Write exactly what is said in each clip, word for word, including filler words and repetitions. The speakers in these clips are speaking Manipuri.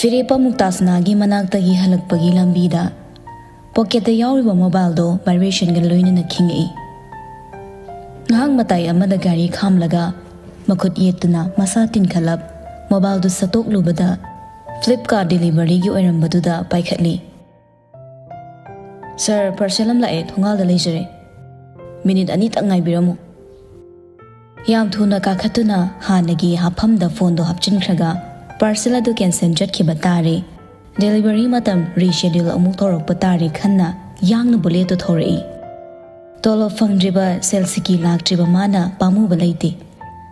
ꯐꯤꯔꯦꯞꯄ ꯃꯨꯛꯇꯥꯁꯅꯥꯒꯤ ꯃꯅꯥꯛꯇꯒꯤ ꯍꯜꯂꯛꯄꯒꯤ ꯂꯝꯕꯤꯗ ꯄꯣꯀꯦꯠꯇ ꯌꯥꯎꯔꯤꯕ ꯃꯣꯕꯥꯏꯜꯗꯣ ꯚꯥꯏꯕ꯭ꯔꯦꯁꯟꯒ ꯂꯣꯏꯅꯅ ꯈꯤꯡꯉꯛꯏ꯫ ꯉꯥꯏꯍꯥꯛ ꯃꯇꯥꯏ ꯑꯃꯗ ꯒꯥꯔꯤ ꯈꯥꯝꯂꯒ ꯃꯈꯨꯠ ꯌꯦꯠꯇꯨꯅ ꯃꯁꯥ ꯇꯤꯟꯈꯠꯂꯞ ꯃꯣꯕꯥꯏꯜꯗꯨ ꯁꯠꯇꯣꯛꯂꯨꯕꯗ ꯐ꯭ꯂꯤꯞꯀꯥꯔꯠ ꯗꯦꯂꯤꯚꯔꯤꯒꯤ ꯑꯣꯏꯔꯝꯕꯗꯨꯗ ꯄꯥꯏꯈꯠꯂꯤ꯫ "ꯁꯥꯔ, ꯄꯥꯔꯁꯦꯜ ꯑꯃ ꯂꯥꯛꯑꯦ, ꯊꯣꯡꯒꯥꯜꯗ ꯂꯩꯖꯔꯦ꯫ ꯃꯤꯅꯤꯠ ꯑꯅꯤꯇꯪ ꯉꯥꯏꯕꯤꯔꯝꯃꯨ꯫" ꯌꯥꯝ ꯊꯨꯅ ꯀꯥꯈꯠꯇꯨꯅ ꯍꯥꯟꯅꯒꯤ ꯍꯥꯞꯐꯝꯗ ꯐꯣꯟꯗꯣ ꯍꯥꯞꯆꯤꯟꯈ꯭ꯔꯒ ꯄꯥꯔꯁꯦꯜ ꯑꯗꯨ ꯀꯦꯟꯁꯦꯜ ꯆꯠꯈꯤꯕ ꯇꯥꯔꯦ꯫ ꯗꯦꯂꯤꯚꯔꯤ ꯃꯇꯝ ꯔꯤꯁꯦꯗ꯭ꯌꯨꯜ ꯑꯃꯨꯛ ꯇꯧꯔꯛꯄ ꯇꯥꯔꯦ ꯈꯟꯅ ꯌꯥꯡꯅ ꯕꯨꯂꯦꯠꯇꯨ ꯊꯧꯔꯛꯏ꯫ ꯇꯣꯂꯣꯞ ꯐꯪꯗ꯭ꯔꯤꯕ ꯁꯦꯜ ꯁꯤꯀꯤ ꯂꯥꯛꯇ꯭ꯔꯤꯕ ꯃꯥꯅ ꯄꯥꯝꯃꯨꯕ ꯂꯩꯇꯦ꯫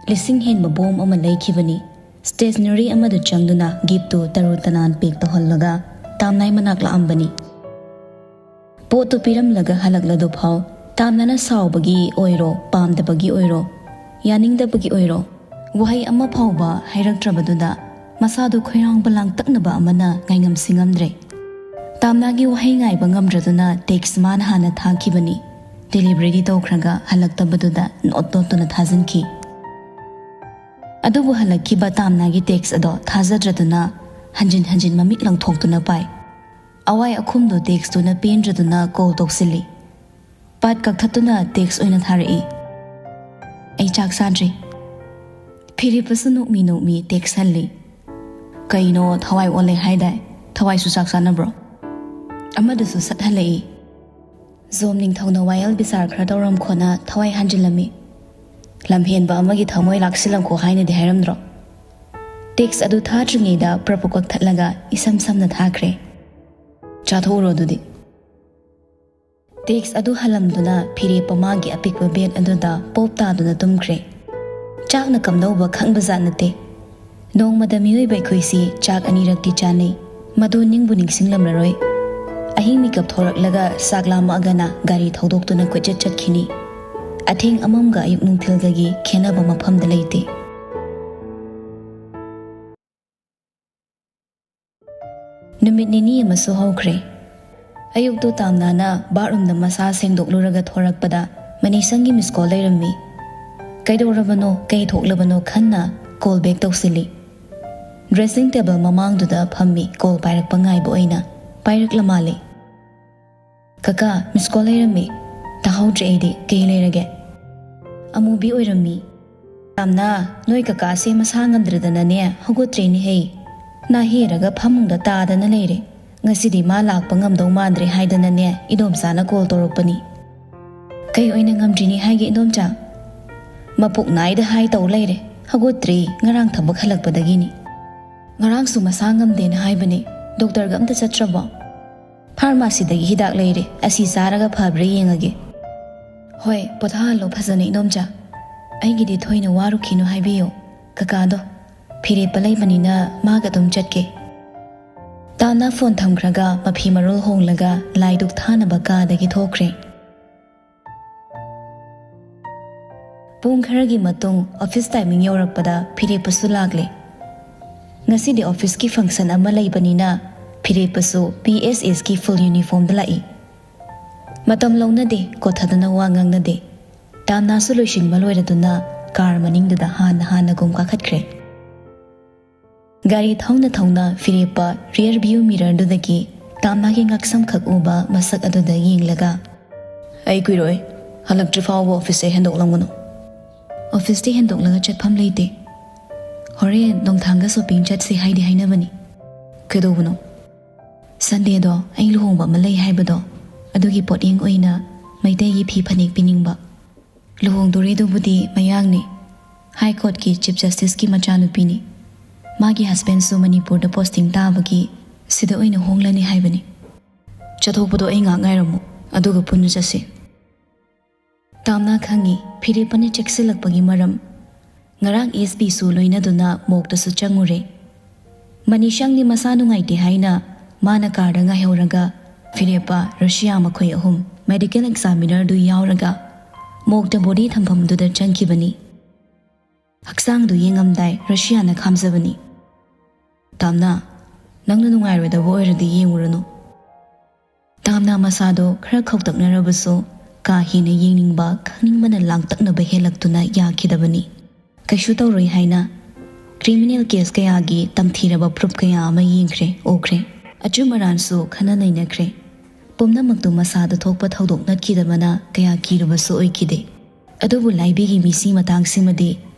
ꯂꯤꯁꯤꯡ ꯍꯦꯟꯕ ꯕꯣꯝ ꯑꯃ ꯂꯩꯈꯤꯕꯅꯤ꯫ ꯁ꯭ꯇꯦꯁꯅꯔꯤ ꯑꯃꯗ ꯆꯪꯗꯨꯅ ꯒꯤꯐꯇꯨ ꯇꯔꯨ ꯇꯅꯥꯟ ꯄꯦꯛ ꯇꯧꯍꯜꯂꯒ ꯇꯥꯝꯅꯥꯏ ꯃꯅꯥꯛ ꯂꯥꯛꯑꯝꯕꯅꯤ꯫ ꯄꯣꯠꯇꯨ ꯄꯤꯔꯝꯂꯒ ꯍꯜꯂꯛꯂꯗꯨ ꯐꯥꯎ ꯇꯥꯝꯅꯥꯅ ꯁꯥꯎꯕꯒꯤ ꯑꯣꯏꯔꯣ, ꯄꯥꯝꯗꯕꯒꯤ ꯑꯣꯏꯔꯣ, ꯌꯥꯅꯤꯡꯗꯕꯒꯤ ꯑꯣꯏꯔꯣ, ꯋꯥꯍꯩ ꯑꯃ ꯐꯥꯎꯕ ꯍꯥꯏꯔꯛꯇ꯭ꯔꯕꯗꯨꯗ ꯃꯁꯥꯗꯨ ꯈꯣꯏꯔꯥꯡꯕ ꯂꯥꯡꯇꯛꯅꯕ ꯑꯃꯅ ꯉꯥꯏꯉꯝꯁꯤꯡꯉꯝꯗ꯭ꯔꯦ꯫ ꯇꯥꯝꯅꯥꯒꯤ ꯋꯥꯍꯩ ꯉꯥꯏꯕ ꯉꯝꯗ꯭ꯔꯗꯨꯅ ꯇꯦꯛꯁ ꯃꯥꯅ ꯍꯥꯟꯅ ꯊꯥꯈꯤꯕꯅꯤ꯫ ꯗꯦꯂꯤꯚꯔꯤꯗꯤ ꯇꯧꯈ꯭ꯔꯒ ꯍꯜꯂꯛꯇꯕꯗꯨꯗ ꯅꯣꯠ ꯅꯣꯠꯇꯨꯅ ꯊꯥꯖꯤꯟꯈꯤ꯫ ꯑꯗꯨꯕꯨ ꯍꯜꯂꯛꯈꯤꯕ ꯇꯥꯝꯅꯥꯒꯤ ꯇꯦꯛꯁ ꯑꯗꯣ ꯊꯥꯖꯗ꯭ꯔꯗꯨꯅ ꯍꯟꯖꯤꯟ ꯍꯟꯖꯤꯟ ꯃꯃꯤꯠ ꯂꯪꯊꯣꯛꯇꯨꯅ ꯄꯥꯏ꯫ ꯑꯋꯥꯏ ꯑꯈꯨꯝꯗꯨ ꯇꯦꯛꯁꯇꯨꯅ ꯄꯦꯟꯗ꯭ꯔꯗꯨꯅ ꯀꯣꯜ ꯇꯧꯁꯤꯜꯂꯤ꯫ ꯄꯥꯠ ꯀꯛꯊꯠꯇꯨꯅ ꯇꯦꯛꯁ ꯑꯣꯏꯅ ꯊꯥꯔꯛꯏ꯫ "ꯑꯩ ꯆꯥꯛ ꯆꯥꯗ꯭ꯔꯤ꯫" ꯐꯤꯔꯦꯞꯄꯁꯨ ꯅꯣꯛꯃꯤ ꯅꯣꯛꯃꯤ ꯇꯦꯛꯁ ꯍꯜꯂꯤ꯫ "ꯀꯩꯅꯣ ꯊꯋꯥꯏ ꯑꯣꯜꯂꯦ ꯍꯥꯏꯗꯥꯏ? ꯊꯋꯥꯏꯁꯨ ꯆꯥꯛ ꯆꯥꯅꯕ꯭ꯔꯣ?" ꯑꯃꯗꯨꯁꯨ ꯁꯠ ꯍꯜꯂꯛꯏ꯫ "ꯖꯣꯝ ꯅꯤꯡꯊꯧꯅ ꯋꯥꯌꯦꯜ ꯕꯤꯆꯥꯔ ꯈꯔ ꯇꯧꯔꯝꯈꯣꯅ ꯊꯋꯥꯏ ꯍꯟꯖꯤꯜꯂꯝꯃꯤ꯫ ꯂꯝꯍꯦꯟꯕ ꯑꯃꯒꯤ ꯊꯃꯣꯏ ꯂꯥꯛꯁꯤꯜꯂꯝꯈꯣ ꯍꯥꯏꯅꯗꯤ ꯍꯥꯏꯔꯝꯗ꯭ꯔꯣ?" ꯇꯦꯛꯁ ꯑꯗꯨ ꯊꯥꯗ꯭ꯔꯤꯉꯩꯗ ꯄ꯭ꯔꯄꯨ ꯀꯛꯊꯠꯂꯒ ꯏꯁꯝ ꯁꯝꯅ ꯊꯥꯈ꯭ꯔꯦ꯫ "ꯆꯥꯊꯣꯛꯎꯔꯣ ꯑꯗꯨꯗꯤ꯫" ꯇꯦꯛꯁ ꯑꯗꯨ ꯍꯜꯂꯝꯗꯨꯅ ꯐꯤꯔꯦꯞꯄ ꯃꯥꯒꯤ ꯑꯄꯤꯛꯄ ꯕꯦꯗ ꯑꯗꯨꯗ ꯄꯣꯞ ꯇꯥꯗꯨꯅ ꯇꯨꯝꯈ꯭ꯔꯦ꯫ ꯆꯥꯛꯅ ꯀꯝꯗꯧꯕ ꯈꯪꯕꯖꯥꯠ ꯅꯠꯇꯦ꯫ ꯅꯣꯡꯃꯗ ꯃꯤꯑꯣꯏꯕ ꯑꯩꯈꯣꯏꯁꯤ ꯆꯥꯛ ꯑꯅꯤꯔꯛꯇꯤ ꯆꯥꯅꯩ꯫ ꯃꯗꯨ ꯅꯤꯡꯕꯨ ꯅꯤꯡꯁꯤꯡꯂꯝꯂꯔꯣꯏ꯫ ꯑꯍꯤꯡ ꯃꯤꯀꯞ ꯊꯣꯔꯛꯂꯒ ꯆꯥꯛ ꯂꯥꯝꯃꯛꯑꯒꯅ ꯒꯥꯔꯤ ꯊꯧꯗꯣꯛꯇꯨꯅ ꯀꯣꯏꯆꯠ ꯆꯠꯈꯤꯅꯤ꯫ ꯑꯊꯦꯡ ꯑꯃꯝꯒ ꯑꯌꯨꯛ ꯅꯨꯡꯊꯤꯜꯒꯒꯤ ꯈꯦꯟꯅꯕ ꯃꯐꯝꯗ ꯂꯩꯇꯦ꯫ ꯅꯨꯃꯤꯠ ꯅꯤꯅꯤ ꯑꯃꯁꯨ ꯍꯧꯈ꯭ꯔꯦ꯫ ꯑꯌꯨꯛꯇꯨ ꯇꯥꯝꯅꯥꯅ ꯕꯥꯠꯔꯨꯝꯗ ꯃꯁꯥ ꯁꯦꯡꯗꯣꯛꯂꯨꯔꯒ ꯊꯣꯔꯛꯄꯗ ꯃꯅꯤꯁꯪꯒꯤ ꯃꯤꯁ ꯀꯣꯜ ꯂꯩꯔꯝꯃꯤ꯫ "ꯀꯩꯗꯧꯔꯕꯅꯣ, ꯀꯩ ꯊꯣꯛꯂꯕꯅꯣ?" ꯈꯟꯅ ꯀꯣꯜ ꯕꯦꯛ ꯇꯧꯁꯤꯜꯂꯤ꯫ ꯗ꯭ꯔꯦꯁꯤꯡ ꯇꯦꯕꯜ ꯃꯃꯥꯡꯗꯨꯗ ꯐꯝꯃꯤ, ꯀꯣꯜ ꯄꯥꯏꯔꯛꯄ ꯉꯥꯏꯕ ꯑꯣꯏꯅ꯫ ꯄꯥꯏꯔꯛꯂ ꯃꯥꯜꯂꯦ꯫ "ꯀꯀꯥ, ꯃꯤꯁ ꯀꯣꯜ ꯂꯩꯔꯝꯃꯤ꯫ ꯇꯥꯍꯧꯗ꯭ꯔꯦ ꯑꯩꯗꯤ꯫ ꯀꯩ ꯂꯩꯔꯒꯦ?" "ꯑꯃꯨꯕꯤ ꯑꯣꯏꯔꯝꯃꯤ꯫" "ꯇꯥꯝꯅꯥ, ꯅꯣꯏ ꯀꯀꯥꯁꯦ ꯃꯁꯥ ꯉꯝꯗ꯭ꯔꯗꯅꯅꯦ ꯍꯧꯒꯠꯇ꯭ꯔꯦꯅꯦ ꯍꯩ꯫ ꯅꯥꯍꯦꯔꯒ ꯐꯃꯨꯡꯗ ꯇꯥꯗꯅ ꯂꯩꯔꯦ꯫ ꯉꯁꯤꯗꯤ ꯃꯥ ꯂꯥꯛꯄ ꯉꯝꯗꯧ ꯃꯥꯟꯗ꯭ꯔꯦ ꯍꯥꯏꯗꯅꯅꯦ ꯏꯗꯣꯝꯆꯥꯅ ꯀꯣꯜ ꯇꯧꯔꯛꯄꯅꯤ꯫" "ꯀꯩ ꯑꯣꯏꯅ ꯉꯝꯗ꯭ꯔꯤꯅꯤ ꯍꯥꯏꯒꯦ ꯏꯗꯣꯝꯆꯥ?" "ꯃꯄꯨꯛ ꯅꯥꯏꯗ ꯍꯥꯏ ꯇꯧ ꯂꯩꯔꯦ꯫ ꯍꯧꯒꯠꯇ꯭ꯔꯤ, ꯉꯔꯥꯡ ꯊꯕꯛ ꯍꯜꯂꯛꯄꯗꯒꯤꯅꯤ꯫" "ꯉꯔꯥꯡꯁꯨ ꯃꯁꯥ ꯉꯝꯗꯦꯅ ꯍꯥꯏꯕꯅꯦ꯫ ꯗꯣꯛꯇꯔꯒ ꯑꯝꯇ ꯆꯠꯇ꯭ꯔꯕꯣ?" "ꯐꯥꯔꯃꯥꯁꯤꯗꯒꯤ ꯍꯤꯗꯥꯛ ꯂꯩꯔꯦ, ꯑꯁꯤ ꯆꯥꯔꯒ ꯐꯕ꯭ꯔꯥ ꯌꯦꯡꯉꯒꯦ꯫" "ꯍꯣꯏ, ꯄꯣꯊꯥꯍꯜꯂꯣ ꯐꯖꯅ ꯏꯗꯣꯝꯆꯥ꯫ ꯑꯩꯒꯤꯗꯤ ꯊꯣꯏꯅ ꯋꯥꯔꯨꯈꯤꯅꯨ ꯍꯥꯏꯕꯤꯌꯨ꯫ ꯀꯀꯥꯗꯣ ꯐꯤꯔꯦꯞꯄ ꯂꯩꯕꯅꯤꯅ ꯃꯥꯒ ꯑꯗꯨꯝ ꯆꯠꯀꯦ꯫" ꯇꯥꯝꯅꯥ ꯐꯣꯟ ꯊꯝꯈ꯭ꯔꯒ ꯃꯐꯤ ꯃꯔꯣꯜ ꯍꯣꯡꯂꯒ ꯂꯥꯏꯗꯨꯛ ꯊꯥꯅꯕ ꯀꯥꯗꯒꯤ ꯊꯣꯛꯈ꯭ꯔꯦ꯫ ꯄꯨꯡ ꯈꯔꯒꯤ ꯃꯇꯨꯡ ꯑꯣꯐꯤꯁ ꯇꯥꯏꯃꯤꯡ ꯌꯧꯔꯛꯄꯗ ꯐꯤꯔꯦꯞꯄꯁꯨ ꯂꯥꯛꯂꯦ꯫ ꯉꯁꯤꯗꯤ ꯑꯣꯐꯤꯁꯀꯤ ꯐꯪꯁꯟ ꯑꯃ ꯂꯩꯕꯅꯤꯅ ꯐꯤꯔꯦꯞꯄꯁꯨ ꯄꯤ ꯑꯦꯁ ꯑꯦꯁꯀꯤ ꯐꯨꯜ ꯌꯨꯅꯤꯐꯣꯔꯝꯗ ꯂꯥꯛꯏ꯫ ꯃꯇꯝ ꯂꯧꯅꯗꯦ, ꯀꯣꯊꯗꯅ ꯋꯥ ꯉꯥꯡꯅꯗꯦ꯫ ꯇꯥꯝꯅꯥꯁꯨ ꯂꯣꯏꯁꯤꯟꯕ ꯂꯣꯏꯔꯗꯨꯅ ꯀꯥꯔ ꯃꯅꯤꯡꯗꯨꯗ ꯍꯥꯟꯅ ꯍꯥꯟꯅꯒꯨꯝ ꯀꯥꯈꯠꯈ꯭ꯔꯦ꯫ ꯒꯥꯔꯤ ꯊꯧꯅ ꯊꯧꯅ ꯐꯤꯔꯦꯞꯄ ꯔꯤꯌꯔ ꯚ꯭ꯌꯨ ꯃꯤꯔꯔꯗꯨꯗꯒꯤ ꯇꯥꯝꯅꯥꯒꯤ ꯉꯛꯁꯝꯈꯛ ꯎꯕ ꯃꯁꯛ ꯑꯗꯨꯗ ꯌꯦꯡꯂꯒ, "ꯑꯩ ꯀꯨꯏꯔꯣꯏ, ꯍꯜꯂꯛꯇ꯭ꯔꯤ ꯐꯥꯎꯕ ꯑꯣꯐꯤꯁꯇꯩ ꯍꯦꯟꯗꯣꯛꯂꯝꯒꯅꯨ꯫" "ꯑꯣꯐꯤꯁꯇꯤ ꯍꯦꯟꯗꯣꯛꯂꯒ ꯆꯠꯐꯝ ꯂꯩꯇꯦ꯫ ꯍꯣꯔꯦꯟ ꯅꯣꯡꯊꯥꯡꯒ ꯁꯣꯄꯤꯡ ꯆꯠꯁꯤ ꯍꯥꯏꯗꯤ ꯍꯥꯏꯅꯕꯅꯤ꯫" "ꯀꯩꯗꯧꯕꯅꯣ?" "ꯁꯟꯗꯦꯗꯣ ꯑꯩ ꯂꯨꯍꯣꯡꯕ ꯑꯃ ꯂꯩ ꯍꯥꯏꯕꯗꯣ, ꯑꯗꯨꯒꯤ ꯄꯣꯠꯌꯦꯡ ꯑꯣꯏꯅ ꯃꯩꯇꯩꯒꯤ ꯐꯤ ꯐꯅꯦꯛ ꯄꯤꯅꯤꯡꯕ꯫ ꯂꯨꯍꯣꯡꯗꯣꯔꯤꯗꯨꯕꯨꯗꯤ ꯃꯌꯥꯡꯅꯤ, ꯍꯥꯏ ꯀꯣꯔꯠꯀꯤ ꯆꯤꯐ ꯖꯁꯇꯤꯁꯀꯤ ꯃꯆꯥꯅꯨꯄꯤꯅꯤ꯫ ꯃꯥꯒꯤ ꯍꯁꯕꯦꯟꯁꯨ ꯃꯅꯤꯄꯨꯔꯗ ꯄꯣꯁꯇꯤꯡ ꯇꯥꯕꯒꯤ ꯁꯤꯗ ꯑꯣꯏꯅ ꯍꯣꯡꯂꯅꯤ ꯍꯥꯏꯕꯅꯤ꯫" "ꯆꯠꯊꯣꯛꯄꯗꯣ ꯑꯩ ꯉꯥꯏꯍꯥꯛ ꯉꯥꯏꯔꯝꯃꯨ, ꯑꯗꯨꯒ ꯄꯨꯟꯅ ꯆꯠꯁꯤ꯫" ꯇꯥꯝꯅꯥ ꯈꯪꯉꯤ ꯐꯤꯔꯦꯞꯄꯅ ꯆꯦꯛꯁꯤꯜꯂꯛꯄꯒꯤ ꯃꯔꯝ꯫ ꯉꯔꯥꯡ ꯑꯦꯁ ꯄꯤꯁꯨ ꯂꯣꯏꯅꯗꯨꯅ ꯃꯣꯛꯇꯁꯨ ꯆꯪꯉꯨꯔꯦ꯫ ꯃꯅꯤꯁꯪꯗꯤ ꯃꯁꯥ ꯅꯨꯡꯉꯥꯏꯇꯦ ꯍꯥꯏꯅ ꯃꯥꯅ ꯀꯥꯔꯗ ꯉꯥꯏꯍꯧꯔꯒ ꯐꯤꯔꯦꯞꯄ, ꯔꯁꯤꯌꯥ ꯃꯈꯣꯏ ꯑꯍꯨꯝ ꯃꯦꯗꯤꯀꯦꯜ ꯑꯦꯛꯖꯥꯃꯤꯅꯔꯗꯨ ꯌꯥꯎꯔꯒ ꯃꯣꯛꯇ ꯕꯣꯗꯤ ꯊꯝꯐꯝꯗꯨꯗ ꯆꯪꯈꯤꯕꯅꯤ꯫ ꯍꯛꯆꯥꯡꯗꯨ ꯌꯦꯡꯉꯝꯗꯥꯏ ꯔꯁꯤꯌꯥꯅ ꯈꯥꯝꯖꯕꯅꯤ꯫ "ꯇꯥꯝꯅꯥ, ꯅꯪꯅ ꯅꯨꯡꯉꯥꯏꯔꯣꯏꯗꯕ ꯑꯣꯏꯔꯗꯤ ꯌꯦꯡꯉꯨꯔꯅꯨ꯫" ꯇꯥꯝꯅꯥ ꯃꯁꯥꯗꯣ ꯈꯔ ꯈꯧꯇꯛꯅꯔꯕꯁꯨ ꯀꯥ ꯍꯦꯟꯅ ꯌꯦꯡꯅꯤꯡꯕ, ꯈꯪꯅꯤꯡꯕꯅ ꯂꯥꯡꯇꯛꯅꯕ ꯍꯦꯜꯂꯛꯇꯨꯅ ꯌꯥꯈꯤꯗꯕꯅꯤ꯫ "ꯀꯩꯁꯨ ꯇꯧꯔꯣꯏ ꯍꯥꯏꯅ ꯀ꯭ꯔꯤꯃꯤꯅꯦꯜ ꯀꯦꯁ ꯀꯌꯥꯒꯤ ꯇꯝꯊꯤꯔꯕ ꯄ꯭ꯔꯨꯐ ꯀꯌꯥ ꯑꯃ ꯌꯦꯡꯈ꯭ꯔꯦ, ꯎꯈ꯭ꯔꯦ꯫ ꯑꯆꯨꯝ ꯑꯔꯥꯟꯁꯨ ꯈꯟꯅ ꯅꯩꯅꯈ꯭ꯔꯦ꯫ ꯄꯨꯝꯅꯃꯛꯇꯨ ꯃꯁꯥꯗ ꯊꯣꯛꯄ ꯊꯧꯗꯣꯛ ꯅꯠꯈꯤꯗꯕꯅ ꯀꯌꯥ ꯀꯤꯔꯨꯕꯁꯨ ꯑꯣꯏꯈꯤꯗꯦ꯫ ꯑꯗꯨꯕꯨ ꯂꯥꯏꯕꯤꯒꯤ ꯃꯤꯁꯤ ꯃꯇꯥꯡꯁꯤꯃꯗꯤ